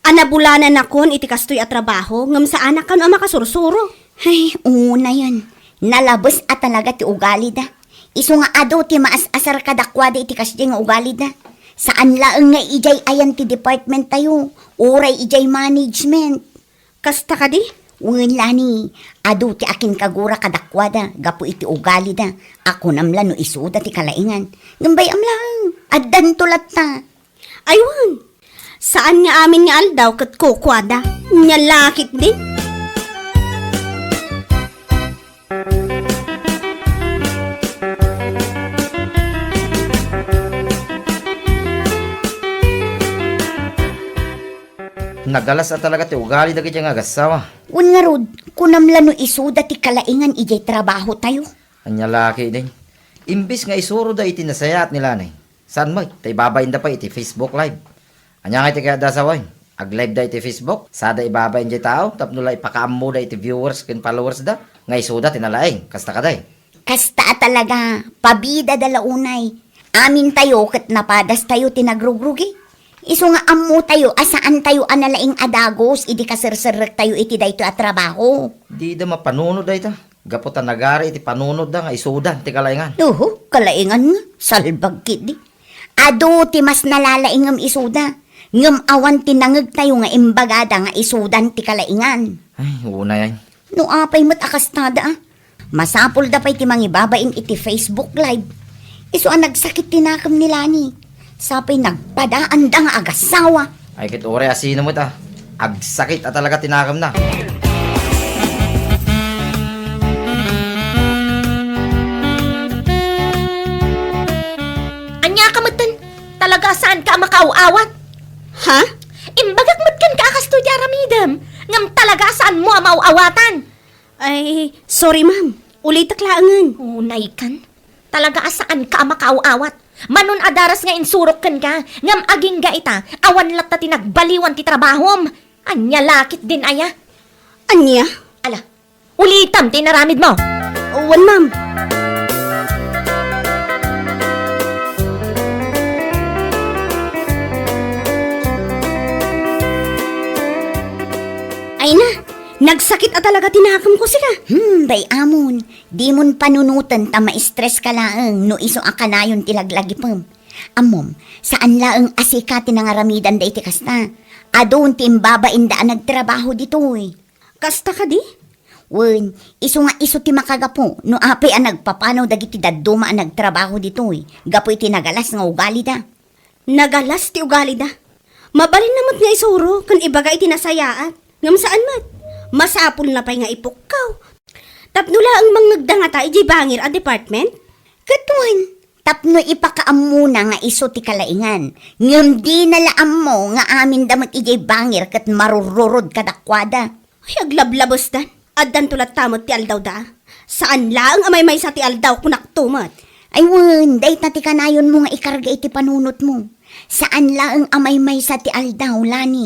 a nabulananakon iti kastoy a trabaho ngem saanak kano a makasursuro. Ay, unayen. Nalabes a talaga ti ugalida. Isu nga adu ti maas-asar kadakuada iti kasdiay nga ugalida. Saan laeng nga idiay ayan ti department tayo, uray idiay management. Kasta kadi? Wen, Lani, adu ti akinkagura kadakuada gapu iti ugalida a kunam la no isuda ti kalaingan. Ngem bay-am laeng, addanto latta. Ay wen, saan nga amin nga aldaw ket kukuada. Nia la ketdin. Nagalas a talaga ti ugali dagiti nga agassawa. Wen ngarud, kunam la no isuda ti kalaingan idiay trabaho tayo. Ania la ketdin? Imbes nga isuroda iti nasayaat ni Lani, saan met ta ibabainda pay iti Facebook Live. Ania ngay ti kayatda a sawen? Ag-live da iti Facebook, sada ibabain diay tao tapno la ipakaammoda iti viewers ken followers da nga isuda ti nalaing. Kasta kadi? Kasta a talaga, pabidada la unay. Amintayo ket napadastayo ti nagrugrugi. Isu nga ammotayo a saantayo a nalaing a dagus idi kaserserrektayo iti daytoy a trabaho. Dida mapanunot dayta. Gapu ta nagari iti panunotda nga isudan ti kalaingan. Uhu, kalaingan nga, salbag ketdi. Adu ti mas nalalaing ngem isuda, ngem awan ti nangegtayo nga imbagada nga isudan ti kalaingan. Ay, unay ay. No apay met a kastada, a. Masapulda pay ti mangibabain iti Facebook Live. Isu a nagsakit ti nakem ni Lani. Sapay nagpadaanda nga agassawa. Ay, ket uray a sino met a, agsakit a talaga ti nakemna. Ania ka metten? Talaga a saanka a makaaw-awat? Ha? Imbagak met kenka a kastoy ti aramidem, ngem talaga a saanmo a maaw-awatan. Ay, sorry, ma'am. Ulitek laengen. Unay kan. Talaga a saanka a makaaw-awat. Manon a daras nga insurok kenka, ngem agingga ita, awan latta ti nagbaliwan ti trabahom. Ania la ketdin aya? Ania? Ala, ulitem ti inaramidmo. Wen, ma'am. Ay na, nagsakit a talaga ti nakemko, sika. Hmm, bay-amon. Dimon panunoten ta ma-stress ka laeng no isu a kanayon ti laglagipem. Ammom, saan laeng a sika ti nangaramidan daytoy kasta. Adun ti imbabainda a nagtrabaho ditoy. Kasta kadi? Wen, isu nga isu ti makagapu no apay a nagpapanaw dagiti dadduma a nagtrabaho ditoy gapu iti nagalas nga ugalida. Nagalas ti ugalida. Mabalinna met nga isuro ken ibaga iti nasayaat. Ngem saan met. Masapulna pay nga ipukkaw. Tapno laeng mangngegda ngata idiay bangir a department? Ket wen, tapno ipakaammona nga isu ti kalaingan. Ngem dina la ammo nga aminda met idiay bangir ket marururod kadakuada. Ay, aglablabesdan. Addanto latta met ti aldawda. Saan laeng a maymaysa ti aldaw, kunakto met. Ay wen, dayta ti kanayonmo nga ikarga iti panunotmo. Saan laeng a maymaysa ti aldaw, Lani.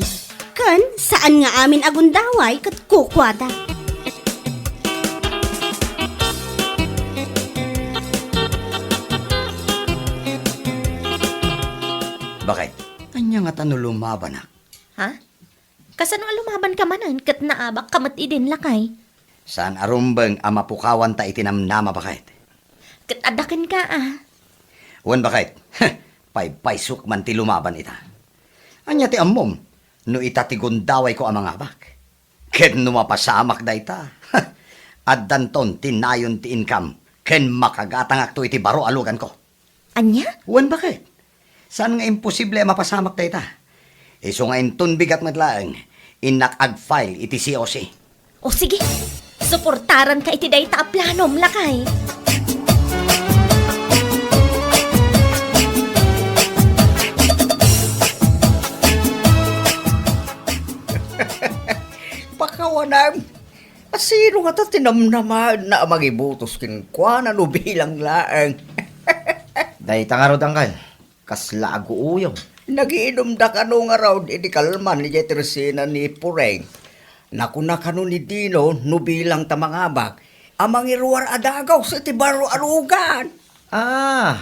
Ken saan nga amin a gundaway ket kukuada. Bakit? Ania Ngata no lumabanak? Ha? Kasano a lumabanka manen ket naabakka met idin, lakay? Saan a rumbeng a mapukawanta iti namnama, baket. Ket adda kenka, a. Wen, baket. Paypaysok man ti lumaban ita. Ania ti ammom no ita ti gundawayko a mangabak? Ket no mapasamak dayta, addanton ti nayon ti income ken makagatangakto iti baro a luganko. Ania? Wen, baket. Saan nga imposible a mapasamak dayta. Isu nga inton bigat met laeng, innak ag-file iti C O C. O sige, suportaranka iti dayta a planom, lakay. Pakawanem. Asino ngata ti namnamaenna a mangibutos kenkuana no bilang laeng? Dayta ngarud, angkel, kasla aguuyong. Nagiinumda kano ngarud iti kalman idiay tersena ni Pureng. Nakuna kano ni Dino no bilang ta mangabak a mangiruar a dagus iti baro a lugan. Ah,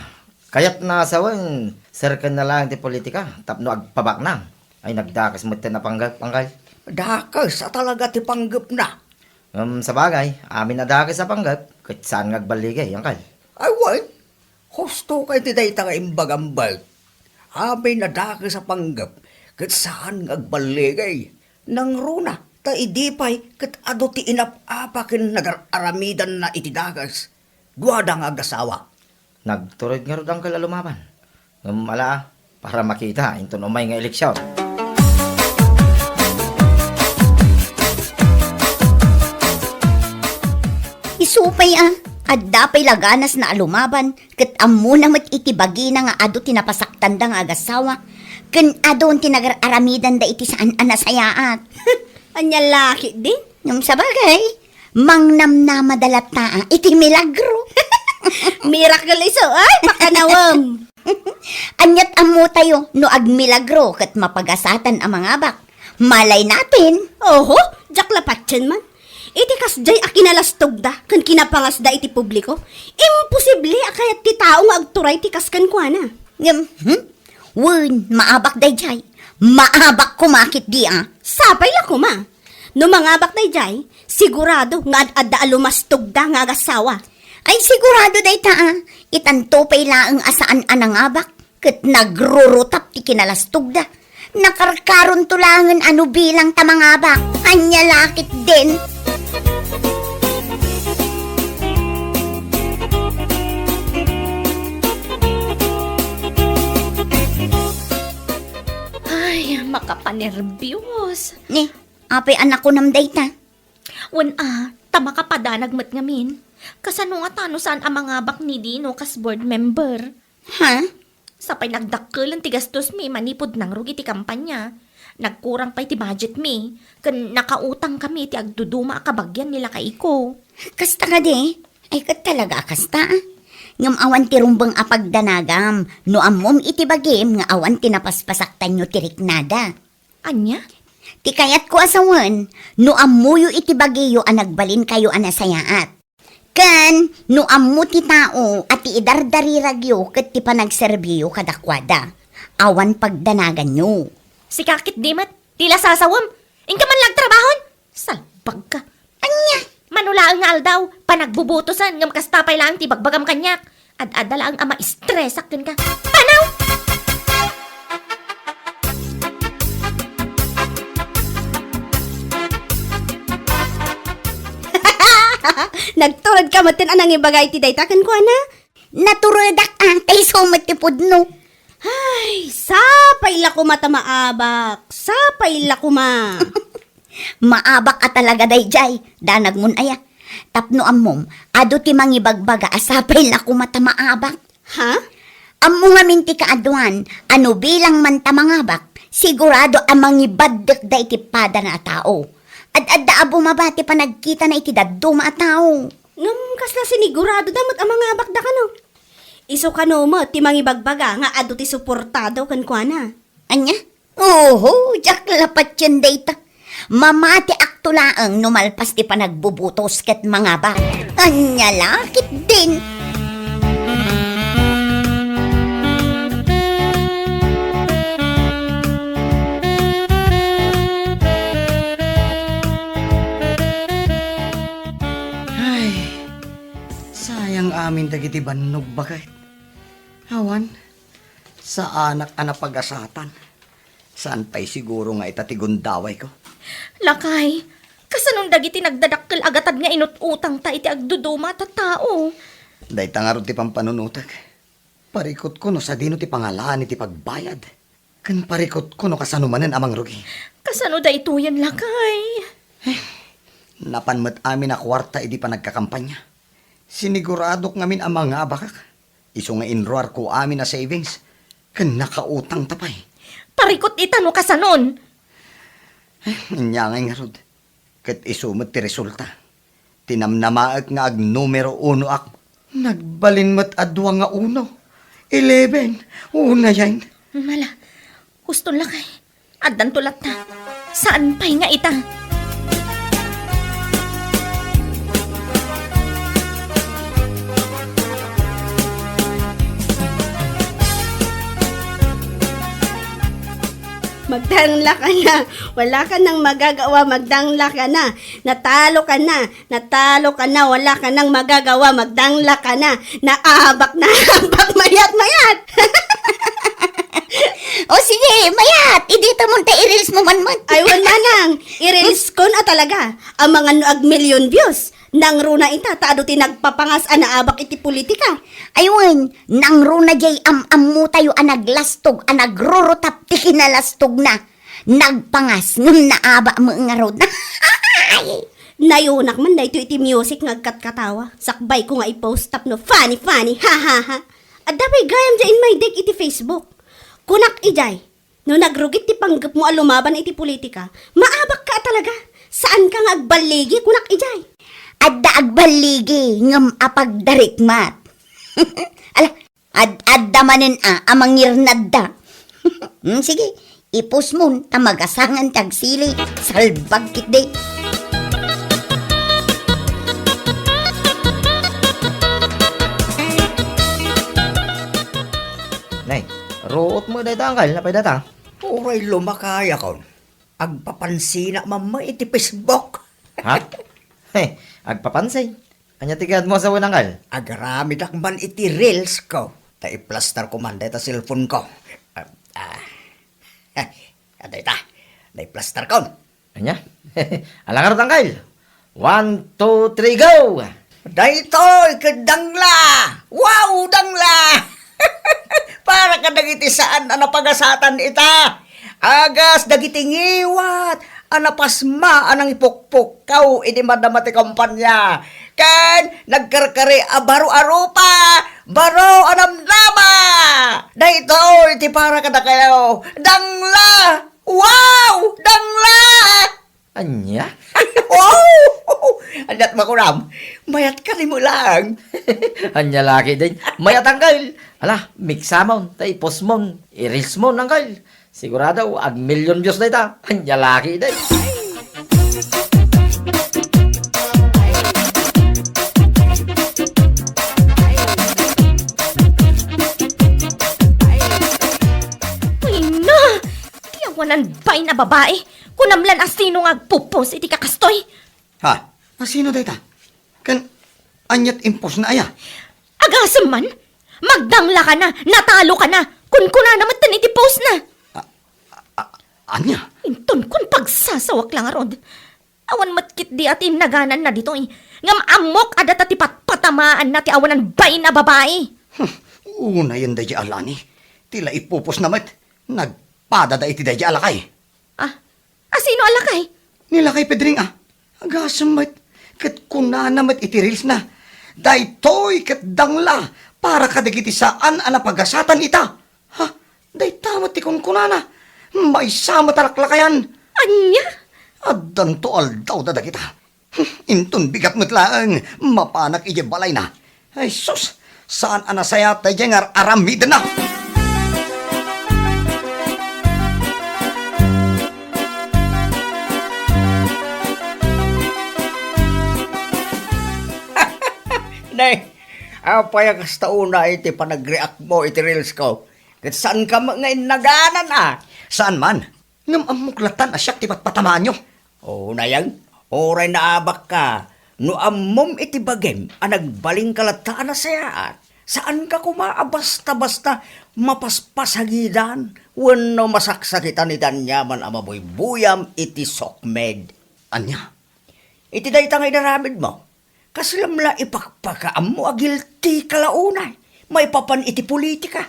kayatna a sawen, serkenna laeng ti politika tapno agpabaknang. Ay, nagdakes metten a panggep, angkel. Dakes a talaga ti panggepna. Ngem sabagay, amin a dakes a panggep, ket saan nga agballigay, angkel. Ay, wen, husto kay ti dayta nga imbagam, Bert. Amin a dakes a panggep, ket saan nga agballigay. Nangruna, ta idi pay ket adu ti inap-apa ken nagar-aramidanna iti dakes. Duada nga agasawa. Nagtured ngarud, angkel, a lumaban. Ngem ala, para makita inton umay nga eleksyon. Isu pay a, adda pay la ganasna a lumaban, ket ammona met iti bagina nga adu ti napasaktanda nga agasawa, ken adun ti nagar-aramidanda iti saan a nasayaat. Ania la ketdin? Ngem sabagay, mangnamnamada latta iti milagro. Miracle isu, ay, pakanawem. Ania't ammotayo no agmilagro ket mapagasatan a mangabak? Malay natin. Oho, diak la patien man. Iti kasdiay a kinalastogda ken kinapangasda iti publiko, imposible a kayat ti tao nga agturay ti kas kenkuana. Ngem, hmm? Wen, maabak daydiay. Maabak koma ketdi a. Sapay la koma. No mangabak daydiay, sigurado nga ad-adda a lumastogda nga agasawa. Ay, sigurado dayta a. Itanto pay laeng a saan a nangabak, ket nagrurutap ti kinalastogda. Nakarkaronto laengen a no bilang ta mangabak. Ania la ketdin. Ay, makapanerbios. Ni, apay a nakunam dayta? Wen a, ta makapadanag met ngamin. Kasano ngata no saan a mangabak ni Dino kas board member? Ha? Sapay nagdakkelen ti gastos mi manipud nangrugit ti kampanya. Nagkurang pay ti budget mi, ken nakautang kami ti agduduma a kabagian ni lakayko. Kasta kadi? Ay, ket talaga a kasta, a. Ngem awan ti rumbeng a pagdanagam, no ammom iti bagim nga awan ti napaspasaktanyo ti riknada. Ania? Ti kayatko a sawen, no ammoyo iti bagiyo a nagbalinkayo a nasayaat. Ken no ammo ti tao a ti idardariragyo ket ti panagserbiyo kadakuada, awan pagdanaganyo. Sika ketdi met, ti la sasawem, inka man la agtrabahon? Salbagka. Ania? Mano laeng nga aldaw, panagbubutosen, ngem kasta pay laeng ti bagbagam kaniak. Ad-adda laeng a maistresak kenka. Panaw! Nagturedka metten a nangibaga iti dayta kenkuana? Naturedak a, ta isu met ti pudno. Ay, sapay la koma ta maabak. Sapay la koma. Maabak a talaga daydiay, danagmon aya. Tapno ammom, adu ti mangibagbaga a sapay la koma ta maabak. Ha? Ammo ngamin ti kaaduan a no bilang man ta mangabak, sigurado a mangibaddekda iti padana a tao. Ad-adda a bumaba ti panagkitana iti dadduma a tao. Ngem kasla siniguradoda met a mangabakda kano? Isu kano met ti mangibagbaga nga adu ti suportado kenkuana? Ania? Oho, diak la patien dayta. Mamatiakto laeng no malpas ti panagbubutos ket mangabak. Ania la ketdin? Amin dagiti bannog baket. Awan, saanak a napagasatan. Saan pay siguro nga ita ti gundawayko. Lakay, kasanon dagiti nagdadakkel a gatad nga inut-utangta iti agduduma a tattao? Dayta ngarud ti pampanunotek. Parikutko no sadino ti pangalaan iti pagbayad. Ken parikutko no kasano manen a mangrugi. Kasano daytoyen, lakay? Eh, napan met amin a kuarta idi panagkakampanya. Siniguradok ngamin a mangabakak. Isu nga inruarko amin a savings. Ken nakautangta pay. Parikut ita no kasanon. Eh, ania ngay ngarud. Ket isu met ti resulta. Tinamnamaek nga agnumero unoak. Nagbalin met a dua nga uno. Eleven. Unayen. Mala, huston lakay. Addanto latta. Saan pay nga ita? Magdangla ka na. Wala ka nang magagawa. Magdangla ka na. Natalo ka na. Natalo ka na. Wala ka nang magagawa. Magdangla ka na. Naabak na. Abak mayat, mayat. O sige, mayat. Idita mo ta i-reels mo man man. Ay, wan manang. I-reels ko na talaga. Amangan no ag million views. Nangruna ita, ta adu ti nagpapangas a naabak iti politika. Ay wen, nangruna jay am-ammotayo a naglastog a nagrurutap ti kinalastogna. Nagpangas ngem naabak met ngarud. Nayonak man daytoy iti music nga agkatkatawa. Sakbayko nga i-post tapno funny, funny, ha, ha, ha. Adda pay gayam jay inmaydek iti Facebook. Kunak ijay, no nagrugit ti panggepmo a lumaban iti politika, maabakka a talaga. Saanka nga agballigi, kunak ijay. Adda agballigi, ngem apagdarikmat. Ala, ad-, adda manen a, a mangirnadda. Hmm, sige, i-post mon, ta magasangan ti agsili, salbag ketdi. Nay, ruot mo dayta, anggal, napay data? Uray lumakayakon. Agpapansinak man met iti Facebook. Ha? He, agpapansin? Ania ti kayatmo a sawen, anggal? Agaramidak man iti reels ko. Ta i-plaster ko man dayta cellphone ko. Ah, ah. Adayta, naiplastar kon. Ania? Ala ngarud, anggal. One, two, three, go! Daytoy ket dangla! Wow, dangla! Para kadagiti saan a napagasatan ita. Agas dagiti ngiwat a napasma a nangipukpukkaw idi madama ti kampanya. Ken nagkarkari a baro a rupa, baro a namnama. Daytoy ti para kadakayo. Dangla! Wow! Dangla! Ania? Wow! Aniat makunam? Mayat ka ni mo lang. Ania laki din? Mayat, anggal. Ala, miksamon, ta i-post mon, i-reels mon, anggal. Sigurado, ag million views na ita. Ania laki din? Ay, na! Ti awanan bain a babae, kunam lan a sino nga agpupos iti kakastoy. Ha? A sino dayta? Ken aniat impostna aya? Agasem man! Magdangla ka na! Natalo ka na! Kunkunana met iti postna! A, a, a, ania? Inton kun pagsasawak la ngarud. Awan met ketdi a ti innagananna ditoy. Ngem ammok a data ti patpatamaanna ti awanan bain a babae. Hmm, unayen daydiay a Lani. Ti la ipupusna met. Nagpadada iti daydiay a lakay. Ah, a sino a lakay? Ni lakay Pedring a. Agasem met. Ket kunana met iti reels na, "Daytoy ket dangla para kadagiti saan a napagasatan ita." Ha? Dayta met ti kunkunana. Maysa met a laklakayan. Ania? Addanto aldawda dagita. Inton bigat met laeng, mapanak idiay balayna. Ay sus, saan a nasayaat daydiay nga ar-aramidenna. Nay, apay a kasta unay ti panagreact mo iti reels ko? Ket saan ka met nga innaganan a? Saan man. Ngem ammok latan a siak ti patpatamaanyo. O, nayang, uray naabak ka, No ammom iti bagim a nagbalin ka latta a nasayaat, saanka koma a basta-basta mapaspasagidan wenno masaksakitan iti aniaman a mabuybuyam iti sukmed. Ania? Iti dayta nga inaramidmo, kaslam la ipakpakaammo a guilty ka la unay maipapan iti politika.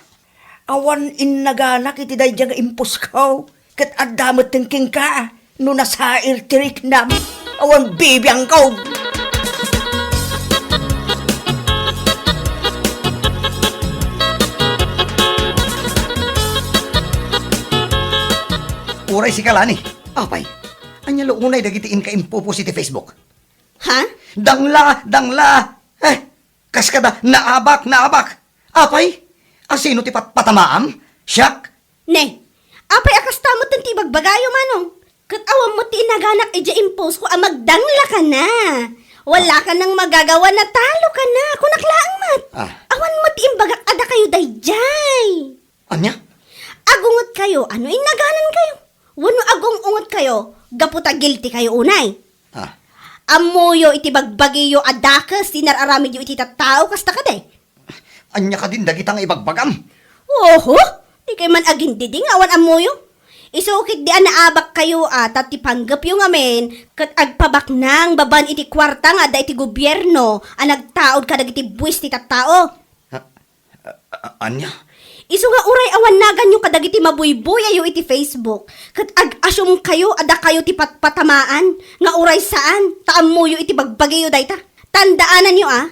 Awan innaganak iti daydiay nga imposko, ket adda met kenka no nasair ti riknam. Awan bibiangko. Uray sika la ni, apay, ania la unay dagiti inka impupos iti Facebook? Ha? Dangla, dangla! Eh, kas kada naabak, naabak! Apay, asino ti patpatamaam? Siak? Ne, apay a kasta met ti ibagbagayo, Manong? Ket awan met ti inaganak idiay imposko a magdangla kana. Wala kanang magagawa, natalo kana. Kunak laeng met. Ah. Awan met ti imbagak a dakayo daydiay. Ania? Agunget kayo, ano innaganan kayo? Wenno agung-unget kayo, gapu ta guilty kayo unay? Ah. Ammoyo iti bagbagiyo a dakes ti inar-aramidyo iti tattao, kasta kadi? Ania kadin dagita nga ibagbagam? Oho, di kayo man agindiding awan ammoyo. Isu ketdi a naabak kayo a, ta ti panggepyo ngamin, ket agpabaknang babaen iti kuarta nga adda iti gobierno a nagtaud kadagiti buis ti tattao. A-, a-, ania? Isu nga uray awan naganyo kadagiti mabuybuyayo iti Facebook, ket ag-assume kayo a dakayo ti patpatamaan nga uray saan ta ammoyo iti bagbagiyo dayta. Tandaananyo a,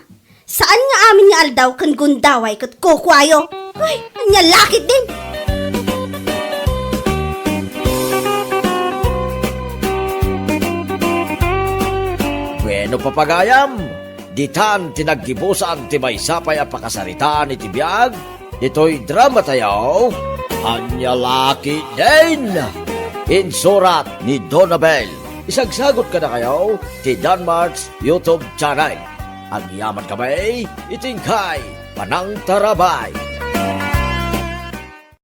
saan nga amin nga aldaw ken gundaway ket kukuayo. Ay, ania la ketdin? Bueno, papagayam, ditan ti naggibusan ti maysa pay a pakasaritaan iti biag ditoy dramatayo, Ania la ketdin? Insurat ni Donabel. Isagsagot kadakayo ti Danmart's YouTube channel. Agyamankami iti inkay panangtarabay.